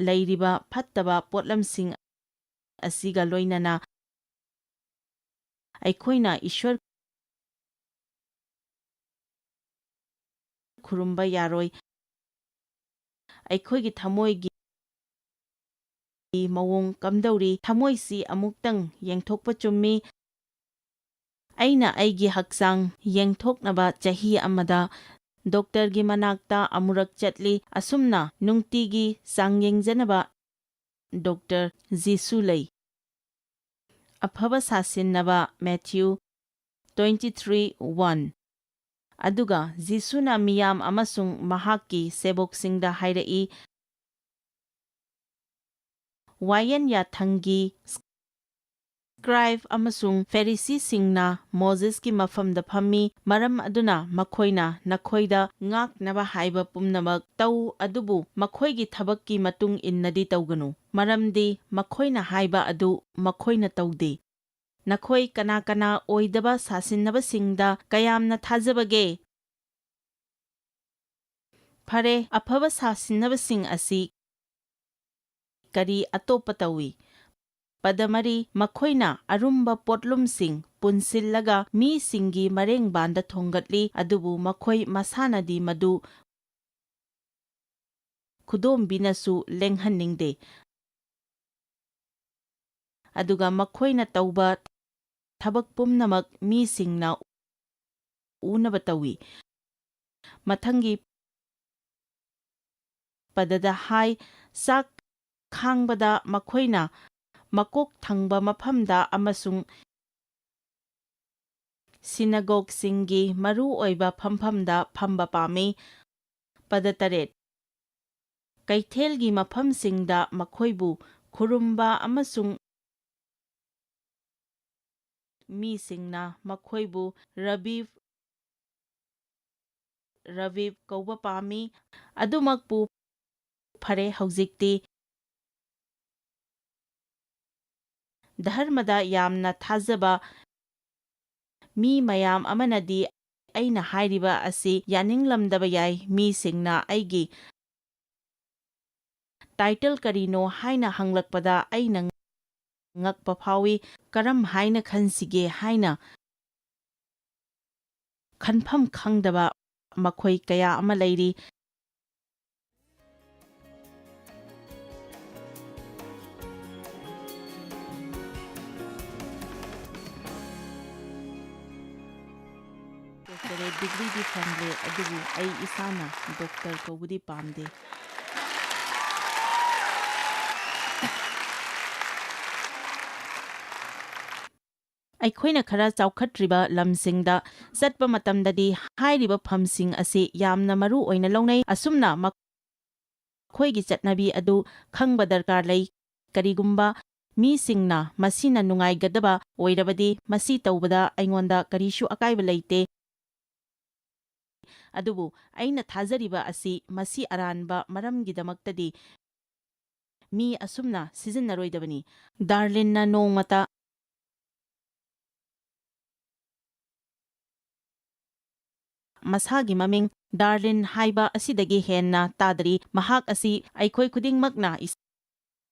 ꯂꯩꯔꯤꯕ ꯐꯠꯇꯕ ꯄꯣꯠꯂꯝꯁꯤꯡ ꯑꯁꯤꯒ ꯂꯣꯏꯅꯅ ꯑꯩꯈꯣꯏꯅ ꯏꯁ꯭ꯋꯔ ꯈꯨꯔꯨꯝꯕ ꯌꯥꯔꯣꯏ꯫ ꯑꯩꯈꯣꯏꯒꯤ ꯊꯃꯣꯏꯒꯤ ꯃꯑꯣꯡ ꯀꯝꯗꯧꯔꯤ? ꯊꯃꯣꯏꯁꯤ ꯑꯃꯨꯛꯇꯪ ꯌꯦꯡꯊꯣꯛꯄ ꯆꯨꯝꯃꯤ꯫ ꯑꯩꯅ ꯑꯩꯒꯤ ꯍꯛꯆꯥꯡ ꯌꯦꯡꯊꯣꯛꯅꯕ ꯆꯍꯤ ꯑꯃꯗ ꯗꯣꯛꯇꯔꯒꯤ ꯃꯅꯥꯛꯇ ꯑꯃꯨꯔꯛ ꯆꯠꯂꯤ꯫ ꯑꯁꯨꯝꯅ ꯅꯨꯡꯇꯤꯒꯤ ꯆꯥꯡ ꯌꯦꯡꯖꯅꯕ ꯗꯣꯛꯇꯔ ꯖꯤꯁꯨ ꯂꯩ꯫ ꯑꯐꯕ ꯁꯥꯁꯤꯟꯅꯕ ꯃꯦꯊ꯭ꯌꯨ twenty three one꯫ ꯑꯗꯨꯒ ꯖꯤꯁꯨꯅ ꯃꯤꯌꯥꯝ ꯑꯃꯁꯨꯡ ꯃꯍꯥꯛꯀꯤ ꯁꯦꯕꯣꯛꯁꯤꯡꯗ ꯍꯥꯏꯔꯛꯏ, "ꯋꯥꯌꯦꯟ ꯌꯥꯊꯪꯒꯤ ꯁ꯭ꯀ꯭ꯔꯥꯏꯕ ꯑꯃꯁꯨꯡ ꯐꯦꯔꯤꯁꯤꯁꯤꯡꯅ ꯃꯣꯖꯦꯁꯀꯤ ꯃꯐꯝꯗ ꯐꯝꯃꯤ, ꯃꯔꯝ ꯑꯗꯨꯅ ꯃꯈꯣꯏꯅ ꯅꯈꯣꯏꯗ ꯉꯥꯛꯅꯕ ꯍꯥꯏꯕ ꯄꯨꯝꯅꯃꯛ ꯇꯧ, ꯑꯗꯨꯕꯨ ꯃꯈꯣꯏꯒꯤ ꯊꯕꯛꯀꯤ ꯃꯇꯨꯡ ꯏꯟꯅꯗꯤ ꯇꯧꯒꯅꯨ, ꯃꯔꯝꯗꯤ ꯃꯈꯣꯏꯅ ꯍꯥꯏꯕ ꯑꯗꯨ ꯃꯈꯣꯏꯅ ꯇꯧꯗꯦ꯫ ꯅꯈꯣꯏ ꯀꯅꯥ ꯀꯅꯥ ꯑꯣꯏꯗꯕ ꯁꯥꯁꯤꯟꯅꯕꯁꯤꯡꯗ ꯀꯌꯥꯝꯅ ꯊꯥꯖꯕꯒꯦ?" ꯐꯔꯦ, ꯑꯐꯕ ꯁꯥꯁꯤꯟꯅꯕꯁꯤꯡ ꯑꯁꯤ ꯀꯔꯤ ꯑꯇꯣꯞꯄ ꯇꯧꯏ? ꯄꯗꯃꯔꯤ, ꯃꯈꯣꯏꯅ ꯑꯔꯨꯝꯕ ꯄꯣꯠꯂꯨꯝꯁꯤꯡ ꯄꯨꯟꯁꯤꯜꯂꯒ ꯃꯤꯁꯤꯡꯒꯤ ꯃꯔꯦꯡꯕꯥꯟꯗ ꯊꯣꯡꯒꯠꯂꯤ, ꯑꯗꯨꯕꯨ ꯃꯈꯣꯏ ꯃꯁꯥꯅꯗꯤ ꯃꯗꯨ ꯈꯨꯗꯣꯝꯕꯤꯅꯁꯨ ꯂꯦꯡꯍꯟꯅꯤꯡꯗꯦ꯫ ꯑꯗꯨꯒ ꯃꯈꯣꯏꯅ ꯇꯧꯕ ꯊꯕꯛ ꯄꯨꯝꯅꯃꯛ ꯃꯤꯁꯤꯡꯅ ꯎꯅꯕ ꯇꯧꯏ꯫ ꯃꯊꯪꯒꯤ ꯄꯗꯗ ꯍꯥꯏ, ꯆꯥꯛ ꯈꯥꯡꯕꯗ ꯃꯈꯣꯏꯅ ꯃꯀꯣꯛ ꯊꯪꯕ ꯃꯐꯝꯗ ꯑꯃꯁꯨꯡ ꯁꯤꯅꯒꯣꯒꯁꯤꯡꯒꯤ ꯃꯔꯨ ꯑꯣꯏꯕ ꯐꯝꯐꯝꯗ ꯐꯝꯕ ꯄꯥꯝꯃꯤ꯫ ꯄꯗ ꯇꯔꯦꯠ꯫ ꯀꯩꯊꯦꯜꯒꯤ ꯃꯐꯝꯁꯤꯡꯗ ꯃꯈꯣꯏꯕꯨ ꯈꯨꯔꯨꯝꯕ ꯑꯃꯁꯨꯡ ꯃꯤꯁꯤꯡꯅ ꯃꯈꯣꯏꯕꯨ ꯔꯕꯤꯕ, ꯔꯕꯤꯕ ꯀꯧꯕ ꯄꯥꯝꯃꯤ꯫ ꯑꯗꯨꯃꯛꯄꯨ ꯐꯔꯦ, ꯍꯧꯖꯤꯛꯇꯤ ꯙꯔꯃꯗ ꯌꯥꯝꯅ ꯊꯥꯖꯕ ꯃꯤ ꯃꯌꯥꯝ ꯑꯃꯅꯗꯤ ꯑꯩꯅ ꯍꯥꯏꯔꯤꯕ ꯑꯁꯤ ꯌꯥꯅꯤꯡꯂꯝꯗꯕ ꯌꯥꯏ꯫ ꯃꯤꯁꯤꯡꯅ ꯑꯩꯒꯤ ꯇꯥꯏꯇꯜ ꯀꯔꯤꯅꯣ ꯍꯥꯏꯅ ꯍꯪꯂꯛꯄꯗ ꯑꯩꯅ ꯉꯛꯄ ꯐꯥꯎꯏ꯫ ꯀꯔꯝ ꯍꯥꯏꯅ ꯈꯟꯁꯤꯒꯦ ꯍꯥꯏꯅ ꯈꯟꯐꯝ ꯈꯪꯗꯕ ꯃꯈꯣꯏ ꯀꯌꯥ ꯑꯃ ꯂꯩꯔꯤ꯫ ꯗꯣꯛꯇꯔꯦꯠ ꯗꯤꯒ꯭ꯔꯤꯗꯤ ꯐꯪꯂꯦ, ꯑꯗꯨꯕꯨ ꯑꯩ ꯏꯁꯥꯅ ꯗꯣꯛꯇꯔ ꯀꯧꯕꯗꯤ ꯄꯥꯝꯗꯦ꯫ ꯑꯩꯈꯣꯏꯅ ꯈꯔ ꯆꯥꯎꯈꯠꯇ꯭ꯔꯤꯕ ꯂꯝꯁꯤꯡꯗ ꯆꯠꯄ ꯃꯇꯝꯗꯗꯤ ꯍꯥꯏꯔꯤꯕ ꯐꯝꯁꯤꯡ ꯑꯁꯤ ꯌꯥꯝꯅ ꯃꯔꯨ ꯑꯣꯏꯅ ꯂꯧꯅꯩ꯫ ꯑꯁꯨꯝꯅ ꯃꯈꯣꯏꯒꯤ ꯆꯠꯅꯕꯤ ꯑꯗꯨ ꯈꯪꯕ ꯗꯔꯀꯥꯔ ꯂꯩ꯫ ꯀꯔꯤꯒꯨꯝꯕ ꯃꯤꯁꯤꯡꯅ ꯃꯁꯤꯅ ꯅꯨꯡꯉꯥꯏꯒꯗꯕ ꯑꯣꯏꯔꯕꯗꯤ, ꯃꯁꯤ ꯇꯧꯕꯗ ꯑꯩꯉꯣꯟꯗ ꯀꯔꯤꯁꯨ ꯑꯀꯥꯏꯕ ꯂꯩꯇꯦ꯫ ꯑꯗꯨꯕꯨ ꯑꯩꯅ ꯊꯥꯖꯔꯤꯕ ꯑꯁꯤ ꯃꯁꯤ ꯑꯔꯥꯟꯕ ꯃꯔꯝꯒꯤꯗꯃꯛꯇꯗꯤ ꯃꯤ ꯑꯁꯨꯝꯅ ꯁꯤꯖꯤꯟꯅꯔꯣꯏꯗꯕꯅꯤ꯫ ꯗꯥꯔꯂꯤꯟꯅ ꯅꯣꯡꯃꯇ ꯃꯁꯥꯒꯤ ꯃꯃꯤꯡ ꯗꯥꯔꯂꯤꯟ ꯍꯥꯏꯕ ꯑꯁꯤꯗꯒꯤ ꯍꯦꯟꯅ ꯇꯥꯗ꯭ꯔꯤ꯫ ꯃꯍꯥꯛ ꯑꯁꯤ ꯑꯩꯈꯣꯏ ꯈꯨꯗꯤꯡꯃꯛꯅ ꯏꯁ-,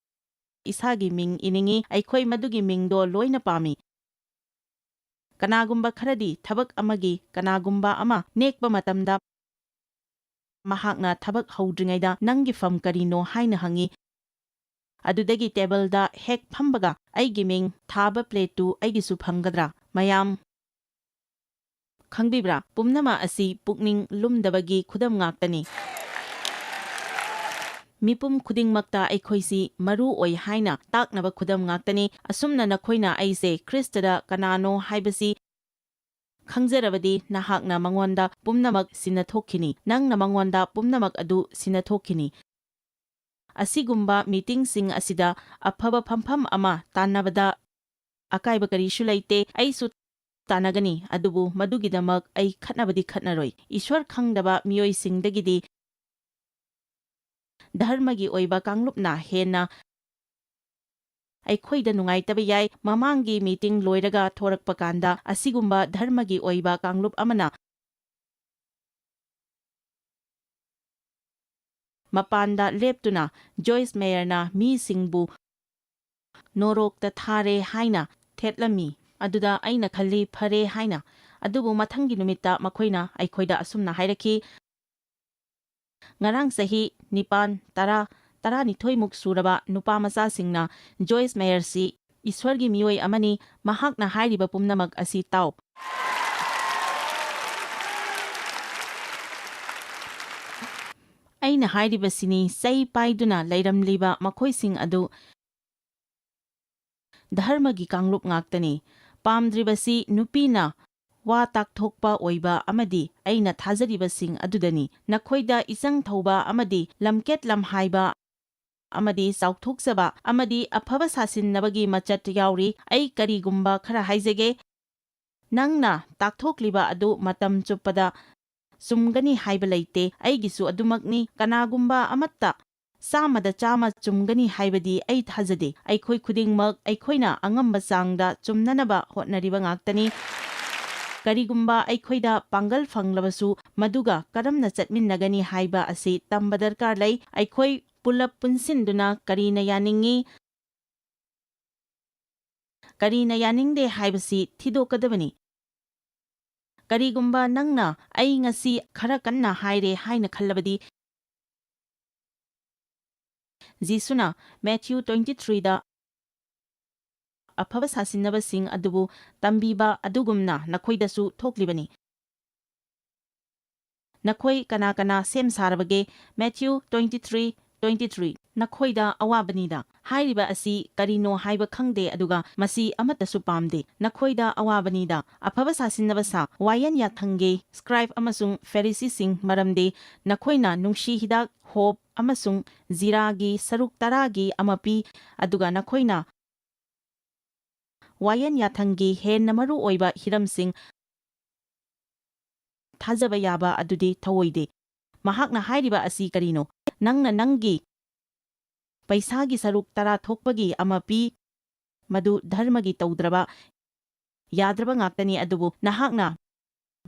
ꯏꯁꯥꯒꯤ ꯃꯤꯡ ꯏꯅꯤꯡꯏ꯫ ꯑꯩꯈꯣꯏ ꯃꯗꯨꯒꯤ ꯃꯤꯡꯗꯣ ꯂꯣꯏꯅ ꯄꯥꯝꯃꯤ꯫ ꯀꯅꯥꯒꯨꯝꯕ ꯈꯔꯗꯤ ꯊꯕꯛ ꯑꯃꯒꯤ ꯀꯅꯥꯒꯨꯝꯕ ꯑꯃ ꯅꯦꯛꯄ ꯃꯇꯝꯗ, ꯃꯍꯥꯛꯅ ꯊꯕꯛ ꯍꯧꯗ꯭ꯔꯤꯉꯩꯗ "ꯅꯪꯒꯤ ꯐꯝ ꯀꯔꯤꯅꯣ?" ꯍꯥꯏꯅ ꯍꯪꯏ꯫ ꯑꯗꯨꯗꯒꯤ ꯇꯦꯕꯜꯗ ꯍꯦꯛ ꯐꯝꯕꯒ, "ꯑꯩꯒꯤ ꯃꯤꯡ ꯊꯥꯕ ꯄ꯭ꯂꯦꯠꯇꯨ ꯑꯩꯒꯤꯁꯨ ꯐꯪꯒꯗ꯭ꯔꯥ?" ꯃꯌꯥꯝ ꯈꯪꯕꯤꯕ꯭ꯔꯥ? ꯄꯨꯝꯅꯃꯛ ꯑꯁꯤ ꯄꯨꯛꯅꯤꯡ ꯂꯨꯝꯗꯕꯒꯤ ꯈꯨꯗꯝ ꯉꯥꯛꯇꯅꯤ꯫ ꯃꯤꯄꯨꯝ ꯈꯨꯗꯤꯡꯃꯛꯇ ꯑꯩꯈꯣꯏꯁꯤ ꯃꯔꯨ ꯑꯣꯏ ꯍꯥꯏꯅ ꯇꯥꯛꯅꯕ ꯈꯨꯗꯝ ꯉꯥꯛꯇꯅꯤ꯫ ꯑꯁꯨꯝꯅ ꯅꯈꯣꯏꯅ ꯑꯩꯁꯦ ꯈ꯭ꯔꯤꯁꯇꯗ ꯀꯅꯥꯅꯣ ꯍꯥꯏꯕꯁꯤ ꯈꯪꯖꯔꯕꯗꯤ ꯅꯍꯥꯛꯅ ꯃꯉꯣꯟꯗ ꯄꯨꯝꯅꯃꯛ ꯁꯤꯟꯅꯊꯣꯛꯈꯤꯅꯤ꯫ ꯅꯪꯅ ꯃꯉꯣꯟꯗ ꯄꯨꯝꯅꯃꯛ ꯑꯗꯨ ꯁꯤꯟꯅꯊꯣꯛꯈꯤꯅꯤ꯫ ꯑꯁꯤꯒꯨꯝꯕ ꯃꯤꯇꯤꯡꯁꯤꯡ ꯑꯁꯤꯗ ꯑꯐꯕ ꯐꯝꯐꯝ ꯑꯃ ꯇꯥꯟꯅꯕꯗ ꯑꯀꯥꯏꯕ ꯀꯔꯤꯁꯨ ꯂꯩꯇꯦ꯫ ꯑꯩꯁꯨ ꯇꯥꯟꯅꯒꯅꯤ, ꯑꯗꯨꯕꯨ ꯃꯗꯨꯒꯤꯗꯃꯛ ꯑꯩ ꯈꯠꯅꯕꯗꯤ ꯈꯠꯅꯔꯣꯏ꯫ ꯏꯁ꯭ꯋꯔ ꯈꯪꯗꯕ ꯃꯤꯑꯣꯏꯁꯤꯡꯗꯒꯤꯗꯤ ꯙꯔꯃꯒꯤ ꯑꯣꯏꯕ ꯀꯥꯡꯂꯨꯞꯅ ꯍꯦꯟꯅ ꯑꯩꯈꯣꯏꯗ ꯅꯨꯡꯉꯥꯏꯇꯕ ꯌꯥꯏ꯫ ꯃꯃꯥꯡꯒꯤ ꯃꯤꯇꯤꯡ ꯂꯣꯏꯔꯒ ꯊꯣꯔꯛꯄ ꯀꯥꯟꯗ ꯑꯁꯤꯒꯨꯝꯕ ꯙꯔꯃꯒꯤ ꯑꯣꯏꯕ ꯀꯥꯡꯂꯨꯞ ꯑꯃꯅ ꯃꯄꯥꯟꯗ ꯂꯦꯞꯇꯨꯅ ꯖꯣꯏꯁ ꯃꯦꯌꯔꯅ ꯃꯤꯁꯤꯡꯕꯨ ꯅꯣꯔꯣꯛꯇ ꯊꯥꯔꯦ ꯍꯥꯏꯅ ꯊꯦꯠꯂꯝꯃꯤ꯫ ꯑꯗꯨꯗ ꯑꯩꯅ ꯈꯜꯂꯤ, "ꯐꯔꯦ" ꯍꯥꯏꯅ꯫ ꯑꯗꯨꯕꯨ ꯃꯊꯪꯒꯤ ꯅꯨꯃꯤꯠꯇ ꯃꯈꯣꯏꯅ ꯑꯩꯈꯣꯏꯗ ꯑꯁꯨꯝꯅ ꯍꯥꯏꯔꯛꯈꯤ, "ꯉꯔꯥꯡ ꯆꯍꯤ ꯅꯤꯄꯥꯟ, ꯇꯔꯥ, ꯇꯔꯥꯅꯤꯊꯣꯏꯃꯨꯛ ꯁꯨꯔꯕ ꯅꯨꯄꯥ ꯃꯆꯥꯁꯤꯡꯅ ꯖꯣꯏꯁ ꯃꯦꯌꯔꯁꯤ ꯏꯁ꯭ꯋꯔꯒꯤ ꯃꯤꯑꯣꯏ ꯑꯃꯅꯤ, ꯃꯍꯥꯛꯅ ꯍꯥꯏꯔꯤꯕ ꯄꯨꯝꯅꯃꯛ ꯑꯁꯤ ꯇꯥꯎ"꯫ ꯑꯩꯅ ꯍꯥꯏꯔꯤꯕꯁꯤꯅꯤ, ꯆꯩ ꯄꯥꯏꯗꯨꯅ ꯂꯩꯔꯝꯂꯤꯕ ꯃꯈꯣꯏꯁꯤꯡ ꯑꯗꯨ ꯙꯔꯃꯒꯤ ꯀꯥꯡꯂꯨꯞ ꯉꯥꯛꯇꯅꯤ꯫ ꯄꯥꯝꯗ꯭ꯔꯤꯕꯁꯤ ꯅꯨꯄꯤꯅ ꯋꯥ ꯇꯥꯛꯊꯣꯛꯄ ꯑꯣꯏꯕ ꯑꯃꯗꯤ ꯑꯩꯅ ꯊꯥꯖꯔꯤꯕꯁꯤꯡ ꯑꯗꯨꯗꯅꯤ꯫ ꯅꯈꯣꯏꯗ ꯏꯆꯪ ꯊꯧꯕ ꯑꯃꯗꯤ ꯂꯝꯀꯦꯠ ꯂꯝꯍꯥꯏꯕ ꯑꯃꯗꯤ ꯆꯥꯎꯊꯣꯛꯆꯕ ꯑꯃꯗꯤ ꯑꯐꯕ ꯁꯥꯁꯤꯟꯅꯕꯒꯤ ꯃꯆꯠ ꯌꯥꯎꯔꯤ꯫ ꯑꯩ ꯀꯔꯤꯒꯨꯝꯕ ꯈꯔ ꯍꯥꯏꯖꯒꯦ꯫ ꯅꯪꯅ ꯇꯥꯛꯊꯣꯛꯂꯤꯕ ꯑꯗꯨ ꯃꯇꯝ ꯆꯨꯞꯄꯗ ꯆꯨꯝꯒꯅꯤ ꯍꯥꯏꯕ ꯂꯩꯇꯦ꯫ ꯑꯩꯒꯤꯁꯨ ꯑꯗꯨꯃꯛꯅꯤ꯫ ꯀꯅꯥꯒꯨꯝꯕ ꯑꯃꯠꯇ ꯆꯥꯝꯃꯗ ꯆꯥꯝꯃ ꯆꯨꯝꯒꯅꯤ ꯍꯥꯏꯕꯗꯤ ꯑꯩ ꯊꯥꯖꯗꯦ꯫ ꯑꯩꯈꯣꯏ ꯈꯨꯗꯤꯡꯃꯛ ꯑꯩꯈꯣꯏꯅ ꯑꯉꯝꯕ ꯆꯥꯡꯗ ꯆꯨꯝꯅꯅꯕ ꯍꯣꯠꯅꯔꯤꯕ ꯉꯥꯛꯇꯅꯤ꯫ ꯀꯔꯤꯒꯨꯝꯕ ꯑꯩꯈꯣꯏꯗ ꯄꯥꯡꯒꯜ ꯐꯪꯂꯕꯁꯨ, ꯃꯗꯨꯒ ꯀꯔꯝꯅ ꯆꯠꯃꯤꯟꯅꯒꯅꯤ ꯍꯥꯏꯕ ꯑꯁꯤ ꯇꯝꯕ ꯗꯔꯀꯥꯔ ꯂꯩ꯫ ꯑꯩꯈꯣꯏ ꯄꯨꯂꯞ ꯄꯨꯟꯁꯤꯟꯗꯨꯅ ꯀꯔꯤꯅ ꯌꯥꯅꯤꯡꯏ, ꯀꯔꯤꯅ ꯌꯥꯅꯤꯡꯗꯦ ꯍꯥꯏꯕꯁꯤ ꯊꯤꯗꯣꯛꯀꯗꯕꯅꯤ꯫ ꯀꯔꯤꯒꯨꯝꯕ ꯅꯪꯅ "ꯑꯩ ꯉꯁꯤ ꯈꯔ ꯀꯟꯅ ꯍꯥꯏꯔꯦ" ꯍꯥꯏꯅ ꯈꯜꯂꯕꯗꯤ, ꯖꯤꯁꯨꯅ ꯃꯦꯊ꯭ꯌꯨ ꯇ꯭ꯋꯦꯟꯇꯤ ꯊ꯭ꯔꯤꯗ ꯑꯐꯕ ꯁꯥꯁꯤꯟꯅꯕꯁꯤꯡ ꯑꯗꯨꯕꯨ ꯇꯝꯕꯤꯕ ꯑꯗꯨꯒꯨꯝꯅ ꯅꯈꯣꯏꯗꯁꯨ ꯊꯣꯛꯂꯤꯕꯅꯤ꯫ ꯅꯈꯣꯏ ꯀꯅꯥ ꯀꯅꯥ ꯁꯦꯝ ꯁꯥꯔꯕꯒꯦ? Matthew twenty three twenty three. ꯅꯈꯣꯏꯗ ꯑꯋꯥꯕꯅꯤꯗ꯫ ꯍꯥꯏꯔꯤꯕ ꯑꯁꯤ ꯀꯔꯤꯅꯣ ꯍꯥꯏꯕ ꯈꯪꯗꯦ, ꯑꯗꯨꯒ ꯃꯁꯤ ꯑꯃꯠꯇꯁꯨ ꯄꯥꯝꯗꯦ꯫ ꯅꯈꯣꯏꯗ ꯑꯋꯥꯕꯅꯤꯗ꯫ ꯑꯐꯕ ꯁꯥꯁꯤꯟꯅꯕ ꯁꯥ꯫ ꯋꯥꯌꯦꯟ ꯌꯥꯊꯪꯒꯤ ꯁ꯭ꯀ꯭ꯔꯥꯏꯕ ꯑꯃꯁꯨꯡ ꯐꯦꯔꯤꯁꯤꯁꯤꯡ, ꯃꯔꯝꯗꯤ ꯅꯈꯣꯏꯅ ꯅꯨꯡꯁꯤ ꯍꯤꯗꯥꯛ, ꯍꯣꯞ ꯑꯃꯁꯨꯡ ꯖꯤꯔꯥꯒꯤ ꯁꯔꯨꯛ ꯇꯔꯥꯒꯤ ꯑꯃ ꯄꯤ, ꯑꯗꯨꯒ ꯅꯈꯣꯏꯅ ꯋꯥꯌꯦꯟ ꯌꯥꯊꯪꯒꯤ ꯍꯦꯟꯅ ꯃꯔꯨ ꯑꯣꯏꯕ ꯍꯤꯔꯝꯁꯤꯡ ꯊꯥꯖꯕ ꯌꯥꯕ ꯑꯗꯨꯗꯤ ꯊꯧꯑꯣꯏꯗꯦ꯫ ꯃꯍꯥꯛꯅ ꯍꯥꯏꯔꯤꯕ ꯑꯁꯤ ꯀꯔꯤꯅꯣ? ꯅꯪꯅ ꯅꯪꯒꯤ ꯄꯩꯁꯥꯒꯤ ꯁꯔꯨꯛ ꯇꯔꯥ ꯊꯣꯛꯄꯒꯤ ꯑꯃ ꯄꯤ, ꯃꯗꯨ ꯙꯔꯃꯒꯤ ꯇꯧꯗ꯭ꯔꯕ ꯌꯥꯗ꯭ꯔꯕ ꯉꯥꯛꯇꯅꯤ, ꯑꯗꯨꯕꯨ ꯅꯍꯥꯛꯅ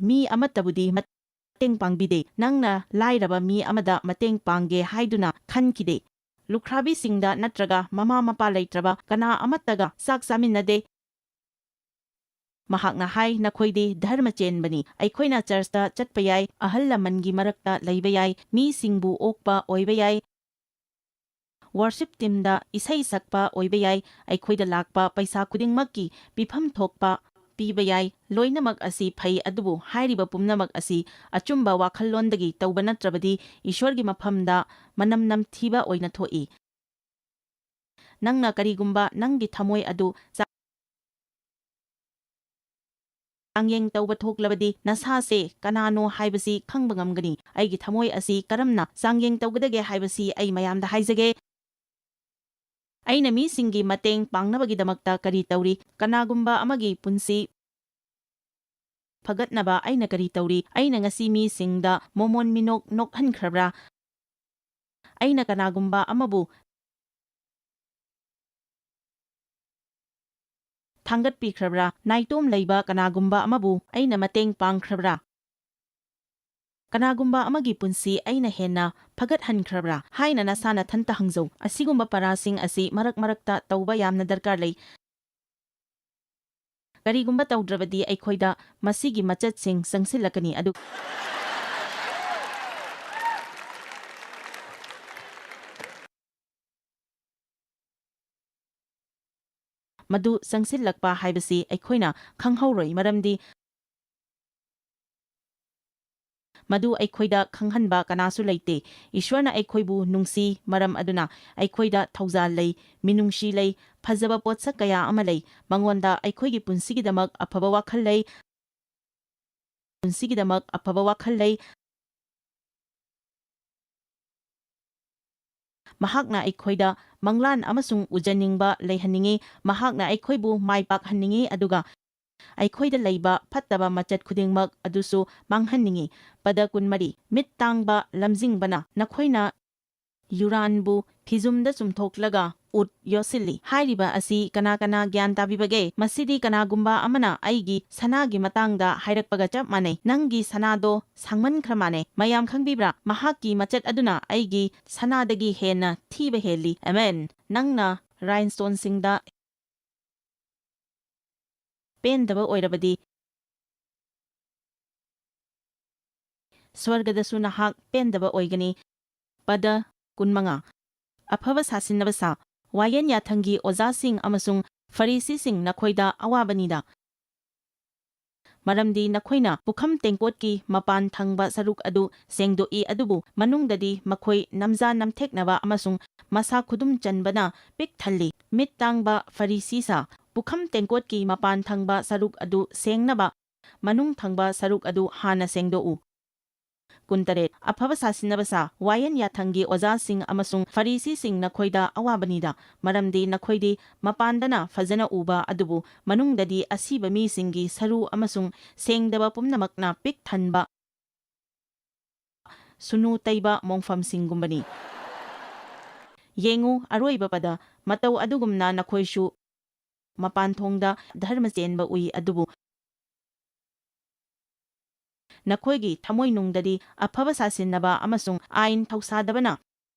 ꯃꯤ ꯑꯃꯠꯇꯕꯨꯗꯤ ꯃꯇꯦꯡ ꯄꯥꯡꯕꯤꯗꯦ꯫ ꯅꯪꯅ ꯂꯥꯏꯔꯕ ꯃꯤ ꯑꯃꯗ ꯃꯇꯦꯡ ꯄꯥꯡꯒꯦ ꯍꯥꯏꯗꯨꯅ ꯈꯟꯈꯤꯗꯦ꯫ ꯂꯨꯈ꯭ꯔꯥꯕꯤꯁꯤꯡꯗ ꯅꯠꯇ꯭ꯔꯒ ꯃꯃꯥ ꯃꯄꯥ ꯂꯩꯇ꯭ꯔꯕ ꯀꯅꯥ ꯑꯃꯠꯇꯒ ꯆꯥꯛ ꯆꯥꯃꯤꯟꯅꯗꯦ꯫ ꯃꯍꯥꯛꯅ ꯍꯥꯏ, "ꯅꯈꯣꯏꯗꯤ ꯙꯔꯃ ꯆꯦꯟꯕꯅꯤ꯫ ꯑꯩꯈꯣꯏꯅ ꯆꯔꯆꯇ ꯆꯠꯄ ꯌꯥꯏ, ꯑꯍꯜ ꯂꯃꯟꯒꯤ ꯃꯔꯛꯇ ꯂꯩꯕ ꯌꯥꯏ, ꯃꯤꯁꯤꯡꯕꯨ ꯑꯣꯛꯄ ꯑꯣꯏꯕ ꯌꯥꯏ, ꯋꯥꯔꯁꯤꯞ ꯇꯤꯝꯗ ꯏꯁꯩ ꯁꯛꯄ ꯑꯣꯏꯕ ꯌꯥꯏ, ꯑꯩꯈꯣꯏꯗ ꯂꯥꯛꯄ ꯄꯩꯁꯥ ꯈꯨꯗꯤꯡꯃꯛꯀꯤ ꯄꯤꯐꯝ ꯊꯣꯛꯄ ꯄꯤꯕ ꯌꯥꯏ꯫ ꯂꯣꯏꯅꯃꯛ ꯑꯁꯤ ꯐꯩ, ꯑꯗꯨꯕꯨ ꯍꯥꯏꯔꯤꯕ ꯄꯨꯝꯅꯃꯛ ꯑꯁꯤ ꯑꯆꯨꯝꯕ ꯋꯥꯈꯜꯂꯣꯟꯗꯒꯤ ꯇꯧꯕ ꯅꯠꯇ꯭ꯔꯕꯗꯤ ꯏꯁ꯭ꯋꯔꯒꯤ ꯃꯐꯝꯗ ꯃꯅꯝ ꯅꯝꯊꯤꯕ ꯑꯣꯏꯅ ꯊꯣꯛꯏ꯫ ꯅꯪꯅ ꯀꯔꯤꯒꯨꯝꯕ ꯅꯪꯒꯤ ꯊꯃꯣꯏ ꯑꯗꯨ ꯆꯥ-, ꯆꯥꯡꯌꯦꯡ ꯇꯧꯕ ꯊꯣꯛꯂꯕꯗꯤ, ꯅꯁꯥꯁꯦ ꯀꯅꯥꯅꯣ ꯍꯥꯏꯕꯁꯤ ꯈꯪꯕ ꯉꯝꯒꯅꯤ꯫ ꯑꯩꯒꯤ ꯊꯃꯣꯏ ꯑꯁꯤ ꯀꯔꯝꯅ ꯆꯥꯡꯌꯦꯡ ꯇꯧꯒꯗꯒꯦ ꯍꯥꯏꯕꯁꯤ ꯑꯩ ꯃꯌꯥꯝꯗ ꯍꯥꯏꯖꯒꯦ꯫ ꯑꯩꯅ ꯃꯤꯁꯤꯡꯒꯤ ꯃꯇꯦꯡ ꯄꯥꯡꯅꯕꯒꯤꯗꯃꯛꯇ ꯀꯔꯤ ꯇꯧꯔꯤ? ꯀꯅꯥꯒꯨꯝꯕ ꯑꯃꯒꯤ ꯄꯨꯟꯁꯤ ꯐꯒꯠꯅꯕ ꯑꯩꯅ ꯀꯔꯤ ꯇꯧꯔꯤ? ꯑꯩꯅ ꯉꯁꯤ ꯃꯤꯁꯤꯡꯗ ꯃꯣꯃꯣꯟ ꯃꯤꯅꯣꯛ ꯅꯣꯛꯍꯟꯈ꯭ꯔꯕ꯭ꯔꯥ? ꯑꯩꯅ ꯀꯅꯥꯒꯨꯝꯕ ꯑꯃꯕꯨ ꯊꯥꯡꯒꯠꯄꯤꯈ꯭ꯔꯕ꯭ꯔꯥ? ꯅꯥꯏꯇꯣꯝ ꯂꯩꯕ ꯀꯅꯥꯒꯨꯝꯕ ꯑꯃꯕꯨ ꯑꯩꯅ ꯃꯇꯦꯡ ꯄꯥꯡꯈ꯭ꯔꯕ꯭ꯔꯥ? ꯀꯅꯥꯒꯨꯝꯕ ꯑꯃꯒꯤ ꯄꯨꯟꯁꯤ ꯑꯩꯅ ꯍꯦꯟꯅ ꯐꯒꯠꯍꯟꯈ꯭ꯔꯕ꯭ꯔꯥ ꯍꯥꯏꯅ ꯅꯁꯥ ꯅꯊꯟꯇ ꯍꯪꯖꯧ꯫ ꯑꯁꯤꯒꯨꯝꯕ ꯄꯔꯥꯁꯤꯡ ꯑꯁꯤ ꯃꯔꯛ ꯃꯔꯛꯇ ꯇꯧꯕ ꯌꯥꯝꯅ ꯗꯔꯀꯥꯔ ꯂꯩ꯫ ꯀꯔꯤꯒꯨꯝꯕ ꯇꯧꯗ꯭ꯔꯕꯗꯤ ꯑꯩꯈꯣꯏꯗ ꯃꯁꯤꯒꯤ ꯃꯆꯠꯁꯤꯡ ꯆꯪꯁꯤꯜꯂꯛꯀꯅꯤ꯫ ꯑꯗꯨ ꯃꯗꯨ ꯆꯪꯁꯤꯜꯂꯛꯄ ꯍꯥꯏꯕꯁꯤ ꯑꯩꯈꯣꯏꯅ ꯈꯪꯍꯧꯔꯣꯏ, ꯃꯔꯝꯗꯤ ꯃꯗꯨ ꯑꯩꯈꯣꯏꯗ ꯈꯪꯍꯟꯕ ꯀꯅꯥꯁꯨ ꯂꯩꯇꯦ꯫ ꯏꯁ꯭ꯋꯔꯅ ꯑꯩꯈꯣꯏꯕꯨ ꯅꯨꯡꯁꯤ, ꯃꯔꯝ ꯑꯗꯨꯅ ꯑꯩꯈꯣꯏꯗ ꯊꯧꯖꯥꯜ ꯂꯩ, ꯃꯤꯅꯨꯡꯁꯤ ꯂꯩ, ꯐꯖꯕ ꯄꯣꯠꯁꯛ ꯀꯌꯥ ꯑꯃ ꯂꯩ꯫ ꯃꯉꯣꯟꯗ ꯑꯩꯈꯣꯏꯒꯤ ꯄꯨꯟꯁꯤꯒꯤꯗꯃꯛ ꯑꯐꯕ ꯋꯥꯈꯜ ꯂꯩ, ꯄꯨꯟꯁꯤꯒꯤꯗꯃꯛ ꯑꯐꯕ ꯋꯥꯈꯜ ꯂꯩ꯫ ꯃꯍꯥꯛꯅ ꯑꯩꯈꯣꯏꯗ ꯃꯪꯂꯥꯟ ꯑꯃꯁꯨꯡ ꯎꯖꯅꯤꯡꯕ ꯂꯩꯍꯟꯅꯤꯡꯏ꯫ ꯃꯍꯥꯛꯅ ꯑꯩꯈꯣꯏꯕꯨ ꯃꯥꯏ ꯄꯥꯛꯍꯟꯅꯤꯡꯏ, ꯑꯗꯨꯒ ꯑꯩꯈꯣꯏꯗ ꯂꯩꯕ ꯐꯠꯇꯕ ꯃꯆꯠ ꯈꯨꯗꯤꯡꯃꯛ ꯑꯗꯨꯁꯨ ꯃꯥꯡꯍꯟꯅꯤꯡꯏ꯫ ꯄꯗ ꯀꯨꯟꯃꯔꯤ꯫ ꯃꯤꯠ ꯇꯥꯡꯕ ꯂꯝꯖꯤꯡꯕꯅ ꯅꯈꯣꯏꯅ ꯌꯨꯔꯥꯟꯕꯨ ꯐꯤꯖꯨꯝꯗ ꯆꯨꯝꯊꯣꯛꯂꯒ ꯎꯠ ꯌꯣꯠꯁꯤꯜꯂꯤ꯫ ꯍꯥꯏꯔꯤꯕ ꯑꯁꯤ ꯀꯅꯥ ꯀꯅꯥ ꯒ꯭ꯌꯥꯟ ꯇꯥꯕꯤꯕꯒꯦ? ꯃꯁꯤꯗꯤ ꯀꯅꯥꯒꯨꯝꯕ ꯑꯃꯅ ꯑꯩꯒꯤ ꯁꯅꯥꯒꯤ ꯃꯇꯥꯡꯗ ꯍꯥꯏꯔꯛꯄꯒ ꯆꯞ ꯃꯥꯟꯅꯩ꯫ "ꯅꯪꯒꯤ ꯁꯅꯥꯗꯣ ꯁꯥꯡꯃꯟꯈ꯭ꯔ ꯃꯥꯟꯅꯦ꯫" ꯃꯌꯥꯝ ꯈꯪꯕꯤꯕ꯭ꯔꯥ? ꯃꯍꯥꯛꯀꯤ ꯃꯆꯠ ꯑꯗꯨꯅ ꯑꯩꯒꯤ ꯁꯅꯥꯗꯒꯤ ꯍꯦꯟꯅ ꯊꯤꯕ ꯍꯦꯜꯂꯤ꯫ ꯑꯃꯦꯟ꯫ ꯅꯪꯅ ꯔꯥꯏꯟꯁ꯭ꯇꯣꯟꯁꯤꯡꯗ ꯄꯦꯟꯗꯕ ꯑꯣꯏꯔꯕꯗꯤ, ꯁ꯭ꯋꯔꯒꯗꯁꯨ ꯅꯍꯥꯛ ꯄꯦꯟꯗꯕ ꯑꯣꯏꯒꯅꯤ꯫ ꯄꯗ ꯀꯨꯟꯃꯉꯥ꯫ ꯑꯐꯕ ꯁꯥꯁꯤꯟꯅꯕ ꯁꯥ꯫ ꯋꯥꯌꯦꯟ ꯌꯥꯊꯪꯒꯤ ꯑꯣꯖꯥꯁꯤꯡ ꯑꯃꯁꯨꯡ ꯐꯔꯤꯁꯤꯁꯤꯡ, ꯅꯈꯣꯏꯗ ꯑꯋꯥꯕꯅꯤꯗ꯫ ꯃꯔꯝꯗꯤ ꯅꯈꯣꯏꯅ ꯄꯨꯈꯝ ꯇꯦꯡꯀꯣꯠꯀꯤ ꯃꯄꯥꯟ ꯊꯪꯕ ꯁꯔꯨꯛ ꯑꯗꯨ ꯁꯦꯡꯗꯣꯛꯏ, ꯑꯗꯨꯕꯨ ꯃꯅꯨꯡꯗꯗꯤ ꯃꯈꯣꯏ ꯅꯝꯖꯥ ꯅꯝꯊꯦꯛꯅꯕ ꯑꯃꯁꯨꯡ ꯃꯁꯥ ꯈꯨꯗꯨꯝ ꯆꯟꯕꯅ ꯄꯤꯛ ꯊꯜꯂꯤ꯫ ꯃꯤꯠ ꯇꯥꯡꯕ ꯐꯔꯤꯁꯤ ꯁꯥ, ꯄꯨꯈꯝ ꯇꯦꯡꯀꯣꯠꯀꯤ ꯃꯄꯥꯟ ꯊꯪꯕ ꯁꯔꯨꯛ ꯑꯗꯨ ꯁꯦꯡꯅꯕ ꯃꯅꯨꯡ ꯊꯪꯕ ꯁꯔꯨꯛ ꯑꯗꯨ ꯍꯥꯟꯅ ꯁꯦꯡꯗꯣꯛꯎ꯫ ꯀꯨꯟꯇꯔꯦꯠ꯫ ꯑꯐꯕ ꯁꯥꯁꯤꯟꯅꯕ ꯁꯥ꯫ ꯋꯥꯌꯦꯟ ꯌꯥꯊꯪꯒꯤ ꯑꯣꯖꯥꯁꯤꯡ ꯑꯃꯁꯨꯡ ꯐꯔꯤꯁꯤꯁꯤꯡ, ꯅꯈꯣꯏꯗ ꯑꯋꯥꯕꯅꯤꯗ, ꯃꯔꯝꯗꯤ ꯅꯈꯣꯏꯗꯤ ꯃꯄꯥꯟꯗꯅ ꯐꯖꯅ ꯎꯕ ꯑꯗꯨꯕꯨ ꯃꯅꯨꯡꯗꯗꯤ ꯑꯁꯤꯕ ꯃꯤꯁꯤꯡꯒꯤ ꯁꯔꯨ ꯑꯃꯁꯨꯡ ꯁꯦꯡꯗꯕ ꯄꯨꯝꯅꯃꯛꯅ ꯄꯤꯛ ꯊꯟꯕ ꯁꯨꯅꯨ ꯇꯩꯕ ꯃꯣꯡꯐꯝꯁꯤꯡꯒꯨꯝꯕꯅꯤ꯫ ꯌꯦꯡꯉꯨ, ꯑꯔꯣꯏꯕ ꯄꯗ, ꯃꯇꯧ ꯑꯗꯨꯒꯨꯝꯅ ꯅꯈꯣꯏꯁꯨ ꯃꯄꯥꯟ ꯊꯣꯡꯗ ꯙꯔꯃ ꯆꯦꯟꯕ ꯎꯏ, ꯑꯗꯨꯕꯨ ꯅꯈꯣꯏꯒꯤ ꯊꯃꯣꯏꯅꯨꯡꯗꯗꯤ ꯑꯐꯕ ꯁꯥꯁꯤꯟꯅꯕ ꯑꯃꯁꯨꯡ ꯑꯥꯏꯟ ꯊꯧꯁꯥꯗꯕꯅ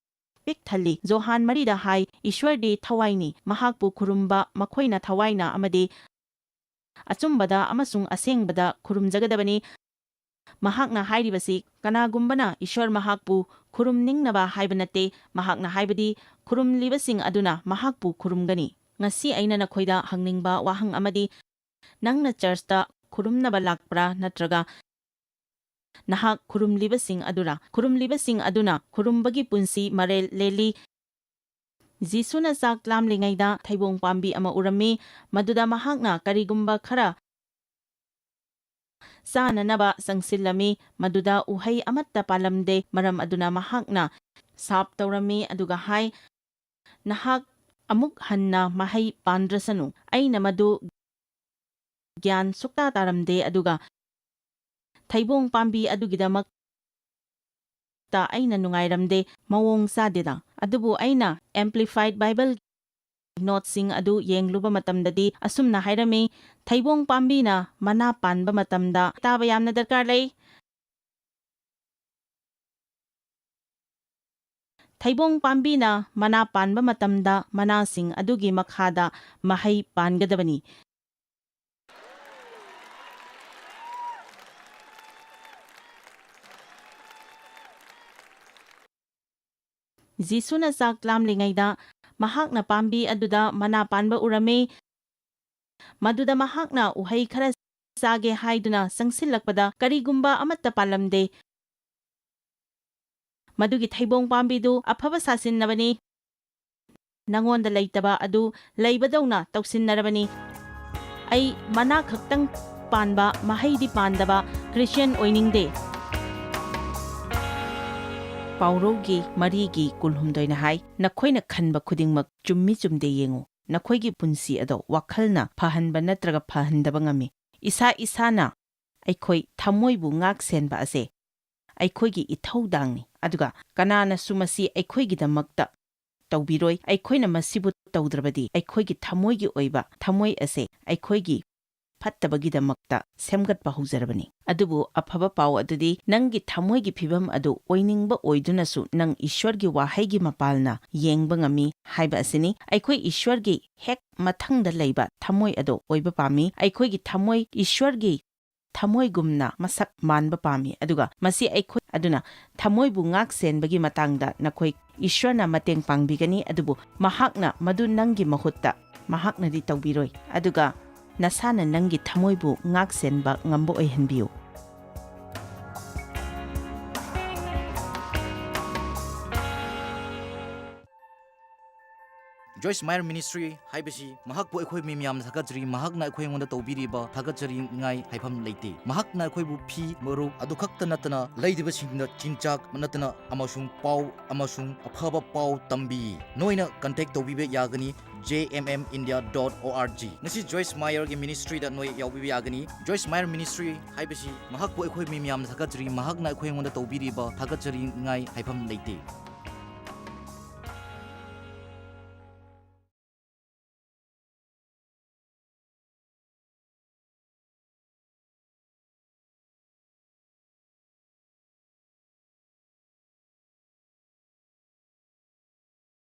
ꯄꯤꯛ ꯊꯜꯂꯤ꯫ ꯖꯣꯍꯥꯟ ꯃꯔꯤꯗ ꯍꯥꯏ, "ꯏꯁ꯭ꯋꯔꯗꯤ ꯊꯋꯥꯏꯅꯤ, ꯃꯍꯥꯛꯄꯨ ꯈꯨꯔꯨꯝꯕ ꯃꯈꯣꯏꯅ ꯊꯋꯥꯏꯅ ꯑꯃꯗꯤ ꯑꯆꯨꯝꯕꯗ ꯑꯃꯁꯨꯡ ꯑꯁꯦꯡꯕꯗ ꯈꯨꯔꯨꯝꯖꯒꯗꯕꯅꯤ꯫" ꯃꯍꯥꯛꯅ ꯍꯥꯏꯔꯤꯕꯁꯤ ꯀꯅꯥꯒꯨꯝꯕꯅ ꯏꯁ꯭ꯋꯔ ꯃꯍꯥꯛꯄꯨ ꯈꯨꯔꯨꯝꯅꯤꯡꯅꯕ ꯍꯥꯏꯕ ꯅꯠꯇꯦ꯫ ꯃꯍꯥꯛꯅ ꯍꯥꯏꯕꯗꯤ ꯈꯨꯔꯨꯝꯂꯤꯕꯁꯤꯡ ꯑꯗꯨꯅ ꯃꯍꯥꯛꯄꯨ ꯈꯨꯔꯨꯝꯒꯅꯤ꯫ ꯉꯁꯤ ꯑꯩꯅ ꯅꯈꯣꯏꯗ ꯍꯪꯅꯤꯡꯕ ꯋꯥꯍꯪ ꯑꯃꯗꯤ, ꯅꯪꯅ ꯆꯔꯆꯇ ꯈꯨꯔꯨꯝꯅꯕ ꯂꯥꯛꯄ꯭ꯔꯥ ꯅꯠꯇ꯭ꯔꯒ ꯅꯍꯥꯛ ꯈꯨꯔꯨꯝꯂꯤꯕꯁꯤꯡ ꯑꯗꯨꯔ? ꯈꯨꯔꯨꯝꯂꯤꯕꯁꯤꯡ ꯑꯗꯨꯅ ꯈꯨꯔꯨꯝꯕꯒꯤ ꯄꯨꯟꯁꯤ ꯃꯔꯦꯜ ꯂꯦꯜꯂꯤ꯫ ꯖꯤꯁꯨꯅ ꯆꯥꯛ ꯂꯥꯝꯂꯤꯉꯩꯗ ꯊꯩꯕꯣꯡ ꯄꯥꯝꯕꯤ ꯑꯃ ꯎꯔꯝꯃꯤ, ꯃꯗꯨꯗ ꯃꯍꯥꯛꯅ ꯀꯔꯤꯒꯨꯝꯕ ꯈꯔ ꯆꯥꯅꯅꯕ ꯆꯪꯁꯤꯜꯂꯝꯃꯤ꯫ ꯃꯗꯨꯗ ꯎꯍꯩ ꯑꯃꯠꯇ ꯄꯥꯜꯂꯝꯗꯦ, ꯃꯔꯝ ꯑꯗꯨꯅ ꯃꯍꯥꯛꯅ ꯁꯥꯞ ꯇꯧꯔꯝꯃꯤ ꯑꯗꯨꯒ ꯍꯥꯏ, "ꯅꯍꯥꯛ ꯑꯃꯨꯛ ꯍꯟꯅ ꯃꯍꯩ ꯄꯥꯟꯗ꯭ꯔꯁꯅꯨ꯫ ꯑꯩꯅ ꯃꯗꯨ ꯒ꯭ꯌꯥꯟ ꯁꯨꯛꯇꯥ ꯇꯥꯔꯝꯗꯦ, ꯑꯗꯨꯒ ꯊꯩꯕꯣꯡ ꯄꯥꯝꯕꯤ ꯑꯗꯨꯒꯤꯗꯃꯛꯇ ꯑꯩꯅ ꯅꯨꯡꯉꯥꯏꯔꯝꯗꯦ꯫ ꯃꯑꯣꯡ ꯆꯥꯗꯦꯗ꯫ ꯑꯗꯨꯕꯨ ꯑꯩꯅ Amplified Bible noteꯁꯤꯡ ꯑꯗꯨ ꯌꯦꯡꯂꯨꯕ ꯃꯇꯝꯗꯗꯤ ꯑꯁꯨꯝꯅ ꯍꯥꯏꯔꯝꯃꯤ, ꯊꯩꯕꯣꯡ ꯄꯥꯝꯕꯤꯅ ꯃꯅꯥ ꯄꯥꯟꯕ ꯃꯇꯝꯗ ꯇꯥꯕ ꯌꯥꯝꯅ ꯗꯔꯀꯥꯔ ꯂꯩ꯫ ꯊꯩꯕꯣꯡ ꯄꯥꯝꯕꯤꯅ ꯃꯅꯥ ꯄꯥꯟꯕ ꯃꯇꯝꯗ ꯃꯅꯥꯁꯤꯡ ꯑꯗꯨꯒꯤ ꯃꯈꯥꯗ ꯃꯍꯩ ꯄꯥꯟꯒꯗꯕꯅꯤ꯫ ꯖꯤꯁꯨꯅ ꯆꯥꯛ ꯂꯥꯝꯂꯤꯉꯩꯗ ꯃꯍꯥꯛꯅ ꯄꯥꯝꯕꯤ ꯑꯗꯨꯗ ꯃꯅꯥ ꯄꯥꯟꯕ ꯎꯔꯝꯃꯤ꯫ ꯃꯗꯨꯗ ꯃꯍꯥꯛꯅ ꯎꯍꯩ ꯈꯔ ꯆꯥꯒꯦ ꯍꯥꯏꯗꯨꯅ ꯆꯪꯁꯤꯜꯂꯛꯄꯗ ꯀꯔꯤꯒꯨꯝꯕ ꯑꯃꯠꯇ ꯄꯥꯜꯂꯝꯗꯦ꯫ ꯃꯗꯨꯒꯤ ꯊꯩꯕꯣꯡ ꯄꯥꯝꯕꯤꯗꯨ ꯑꯐꯕ ꯁꯥꯁꯤꯟꯅꯕꯅꯤ꯫ ꯅꯉꯣꯟꯗ ꯂꯩꯇꯕ ꯑꯗꯨ ꯂꯩꯕꯗꯧꯅ ꯇꯧꯁꯤꯟꯅꯔꯕꯅꯤ꯫ ꯑꯩ ꯃꯅꯥ ꯈꯛꯇꯪ ꯄꯥꯟꯕ, ꯃꯍꯩꯗꯤ ꯄꯥꯟꯗꯕ ꯈ꯭ꯔꯤꯁꯇꯤꯌꯥꯟ ꯑꯣꯏꯅꯤꯡꯗꯦ꯫ ꯄꯥꯎꯔꯧꯒꯤ ꯃꯔꯤꯒꯤ ꯀꯨꯟꯍꯨꯝꯗꯣꯏꯅ ꯍꯥꯏ, "ꯅꯈꯣꯏꯅ ꯈꯟꯕ ꯈꯨꯗꯤꯡꯃꯛ ꯆꯨꯝꯃꯤ ꯆꯨꯝꯗꯦ ꯌꯦꯡꯉꯨ꯫ ꯅꯈꯣꯏꯒꯤ ꯄꯨꯟꯁꯤ ꯑꯗꯣ ꯋꯥꯈꯜꯅ ꯐꯍꯟꯕ ꯅꯠꯇ꯭ꯔꯒ ꯐꯍꯟꯗꯕ ꯉꯝꯃꯤ꯫ ꯏꯁꯥ ꯏꯁꯥꯅ ꯑꯩꯈꯣꯏ ꯊꯃꯣꯏꯕꯨ ꯉꯥꯛ ꯁꯦꯟꯕ ꯑꯁꯦ ꯑꯩꯈꯣꯏꯒꯤ ꯏꯊꯧꯗꯥꯡꯅꯤ, ꯑꯗꯨꯒ ꯀꯅꯥꯅꯁꯨ ꯃꯁꯤ ꯑꯩꯈꯣꯏꯒꯤꯗꯃꯛꯇ ꯇꯧꯕꯤꯔꯣꯏ꯫ ꯑꯩꯈꯣꯏꯅ ꯃꯁꯤꯕꯨ ꯇꯧꯗ꯭ꯔꯕꯗꯤ ꯑꯩꯈꯣꯏꯒꯤ ꯊꯃꯣꯏꯒꯤ ꯑꯣꯏꯕ ꯊꯃꯣꯏ ꯑꯁꯦ ꯑꯩꯈꯣꯏꯒꯤ ꯐꯠꯇꯕꯒꯤꯗꯃꯛꯇ ꯁꯦꯝꯒꯠꯄ ꯍꯧꯖꯔꯕꯅꯤ꯫" ꯑꯗꯨꯕꯨ ꯑꯐꯕ ꯄꯥꯎ ꯑꯗꯨꯗꯤ ꯅꯪꯒꯤ ꯊꯃꯣꯏꯒꯤ ꯐꯤꯕꯝ ꯑꯗꯨ ꯑꯣꯏꯅꯤꯡꯕ ꯑꯣꯏꯗꯨꯅꯁꯨ ꯅꯪ ꯏꯁ꯭ꯋꯔꯒꯤ ꯋꯥꯍꯩꯒꯤ ꯃꯄꯥꯜꯅ ꯌꯦꯡꯕ ꯉꯝꯃꯤ ꯍꯥꯏꯕ ꯑꯁꯤꯅꯤ꯫ ꯑꯩꯈꯣꯏ ꯏꯁ꯭ꯋꯔꯒꯤ ꯍꯦꯛ ꯃꯊꯪꯗ ꯂꯩꯕ ꯊꯃꯣꯏ ꯑꯗꯨ ꯑꯣꯏꯕ ꯄꯥꯝꯃꯤ꯫ ꯑꯩꯈꯣꯏꯒꯤ ꯊꯃꯣꯏ ꯏꯁ꯭ꯋꯔꯒꯤ ꯊꯃꯣꯏꯒꯨꯝꯅ ꯃꯁꯛ ꯃꯥꯟꯕ ꯄꯥꯝꯃꯤ, ꯑꯗꯨꯒ ꯃꯁꯤ ꯑꯩꯈꯣꯏ ꯑꯗꯨꯅ ꯊꯃꯣꯏꯕꯨ ꯉꯥꯛ ꯁꯦꯟꯕꯒꯤ ꯃꯇꯥꯡꯗ ꯅꯈꯣꯏ ꯏꯁ꯭ꯋꯔꯅ ꯃꯇꯦꯡ ꯄꯥꯡꯕꯤꯒꯅꯤ, ꯑꯗꯨꯕꯨ ꯃꯍꯥꯛꯅ ꯃꯗꯨ ꯅꯪꯒꯤ ꯃꯍꯨꯠꯇ ꯃꯍꯥꯛꯅꯗꯤ ꯇꯧꯕꯤꯔꯣꯏ꯫ ꯑꯗꯨꯒ ꯅꯁꯥꯅ ꯅꯪꯒꯤ ꯊꯃꯣꯏꯕꯨ ꯉꯥꯛ ꯁꯦꯟꯕ ꯉꯝꯕ ꯑꯣꯏꯍꯟꯕꯤꯌꯨ꯫ Joyce Meyer Ministry ꯍꯥꯏꯕꯁꯤ ꯃꯍꯥꯛꯄꯨ ꯑꯩꯈꯣꯏ ꯃꯤ ꯃꯌꯥꯝꯅ ꯊꯥꯒꯠꯆꯔꯤ꯫ ꯃꯍꯥꯛꯅ ꯑꯩꯈꯣꯏ ꯑꯩꯉꯣꯟꯗ ꯇꯧꯕꯤꯔꯤꯕ ꯊꯥꯒꯠꯆꯔꯤꯉꯥꯏ ꯍꯥꯏꯐꯝ ꯂꯩꯇꯦ꯫ ꯃꯍꯥꯛꯅ ꯑꯩꯈꯣꯏꯕꯨ ꯐꯤ, ꯃꯔꯨꯞ ꯑꯗꯨ ꯈꯛꯇ ꯅꯠꯇꯅ ꯂꯩꯔꯤꯕꯁꯤꯡꯗ ꯆꯤꯟꯖꯥꯛ ꯅꯠꯇꯅ ꯑꯃꯁꯨꯡ ꯄꯥꯎ ꯑꯃꯁꯨꯡ ꯑꯐꯕ ꯄꯥꯎ ꯇꯝꯕꯤ꯫ ꯅꯣꯏꯅ contact ꯇꯧꯕꯤꯕ ꯌꯥꯒꯅꯤ J M M India dot O R G꯫ ꯉꯁꯤ Joyce Meyer ꯒꯤ ministry ꯗ ꯅꯣꯏ ꯌꯥꯎꯕꯤꯕ ꯌꯥꯒꯅꯤ꯫ Joyce Meyer Ministry ꯍꯥꯏꯕꯁꯤ ꯃꯍꯥꯛꯄꯨ ꯑꯩꯈꯣꯏ ꯃꯤ ꯃꯌꯥꯝꯅ ꯊꯥꯒꯠꯆꯔꯤ꯫ ꯃꯍꯥꯛꯅ ꯑꯩꯈꯣꯏ ꯑꯩꯉꯣꯟꯗ ꯇꯧꯕꯤꯔꯤꯕ ꯊꯥꯒꯠꯆꯔꯤꯉꯥꯏ ꯍꯥꯏꯐꯝ ꯂꯩꯇꯦ꯫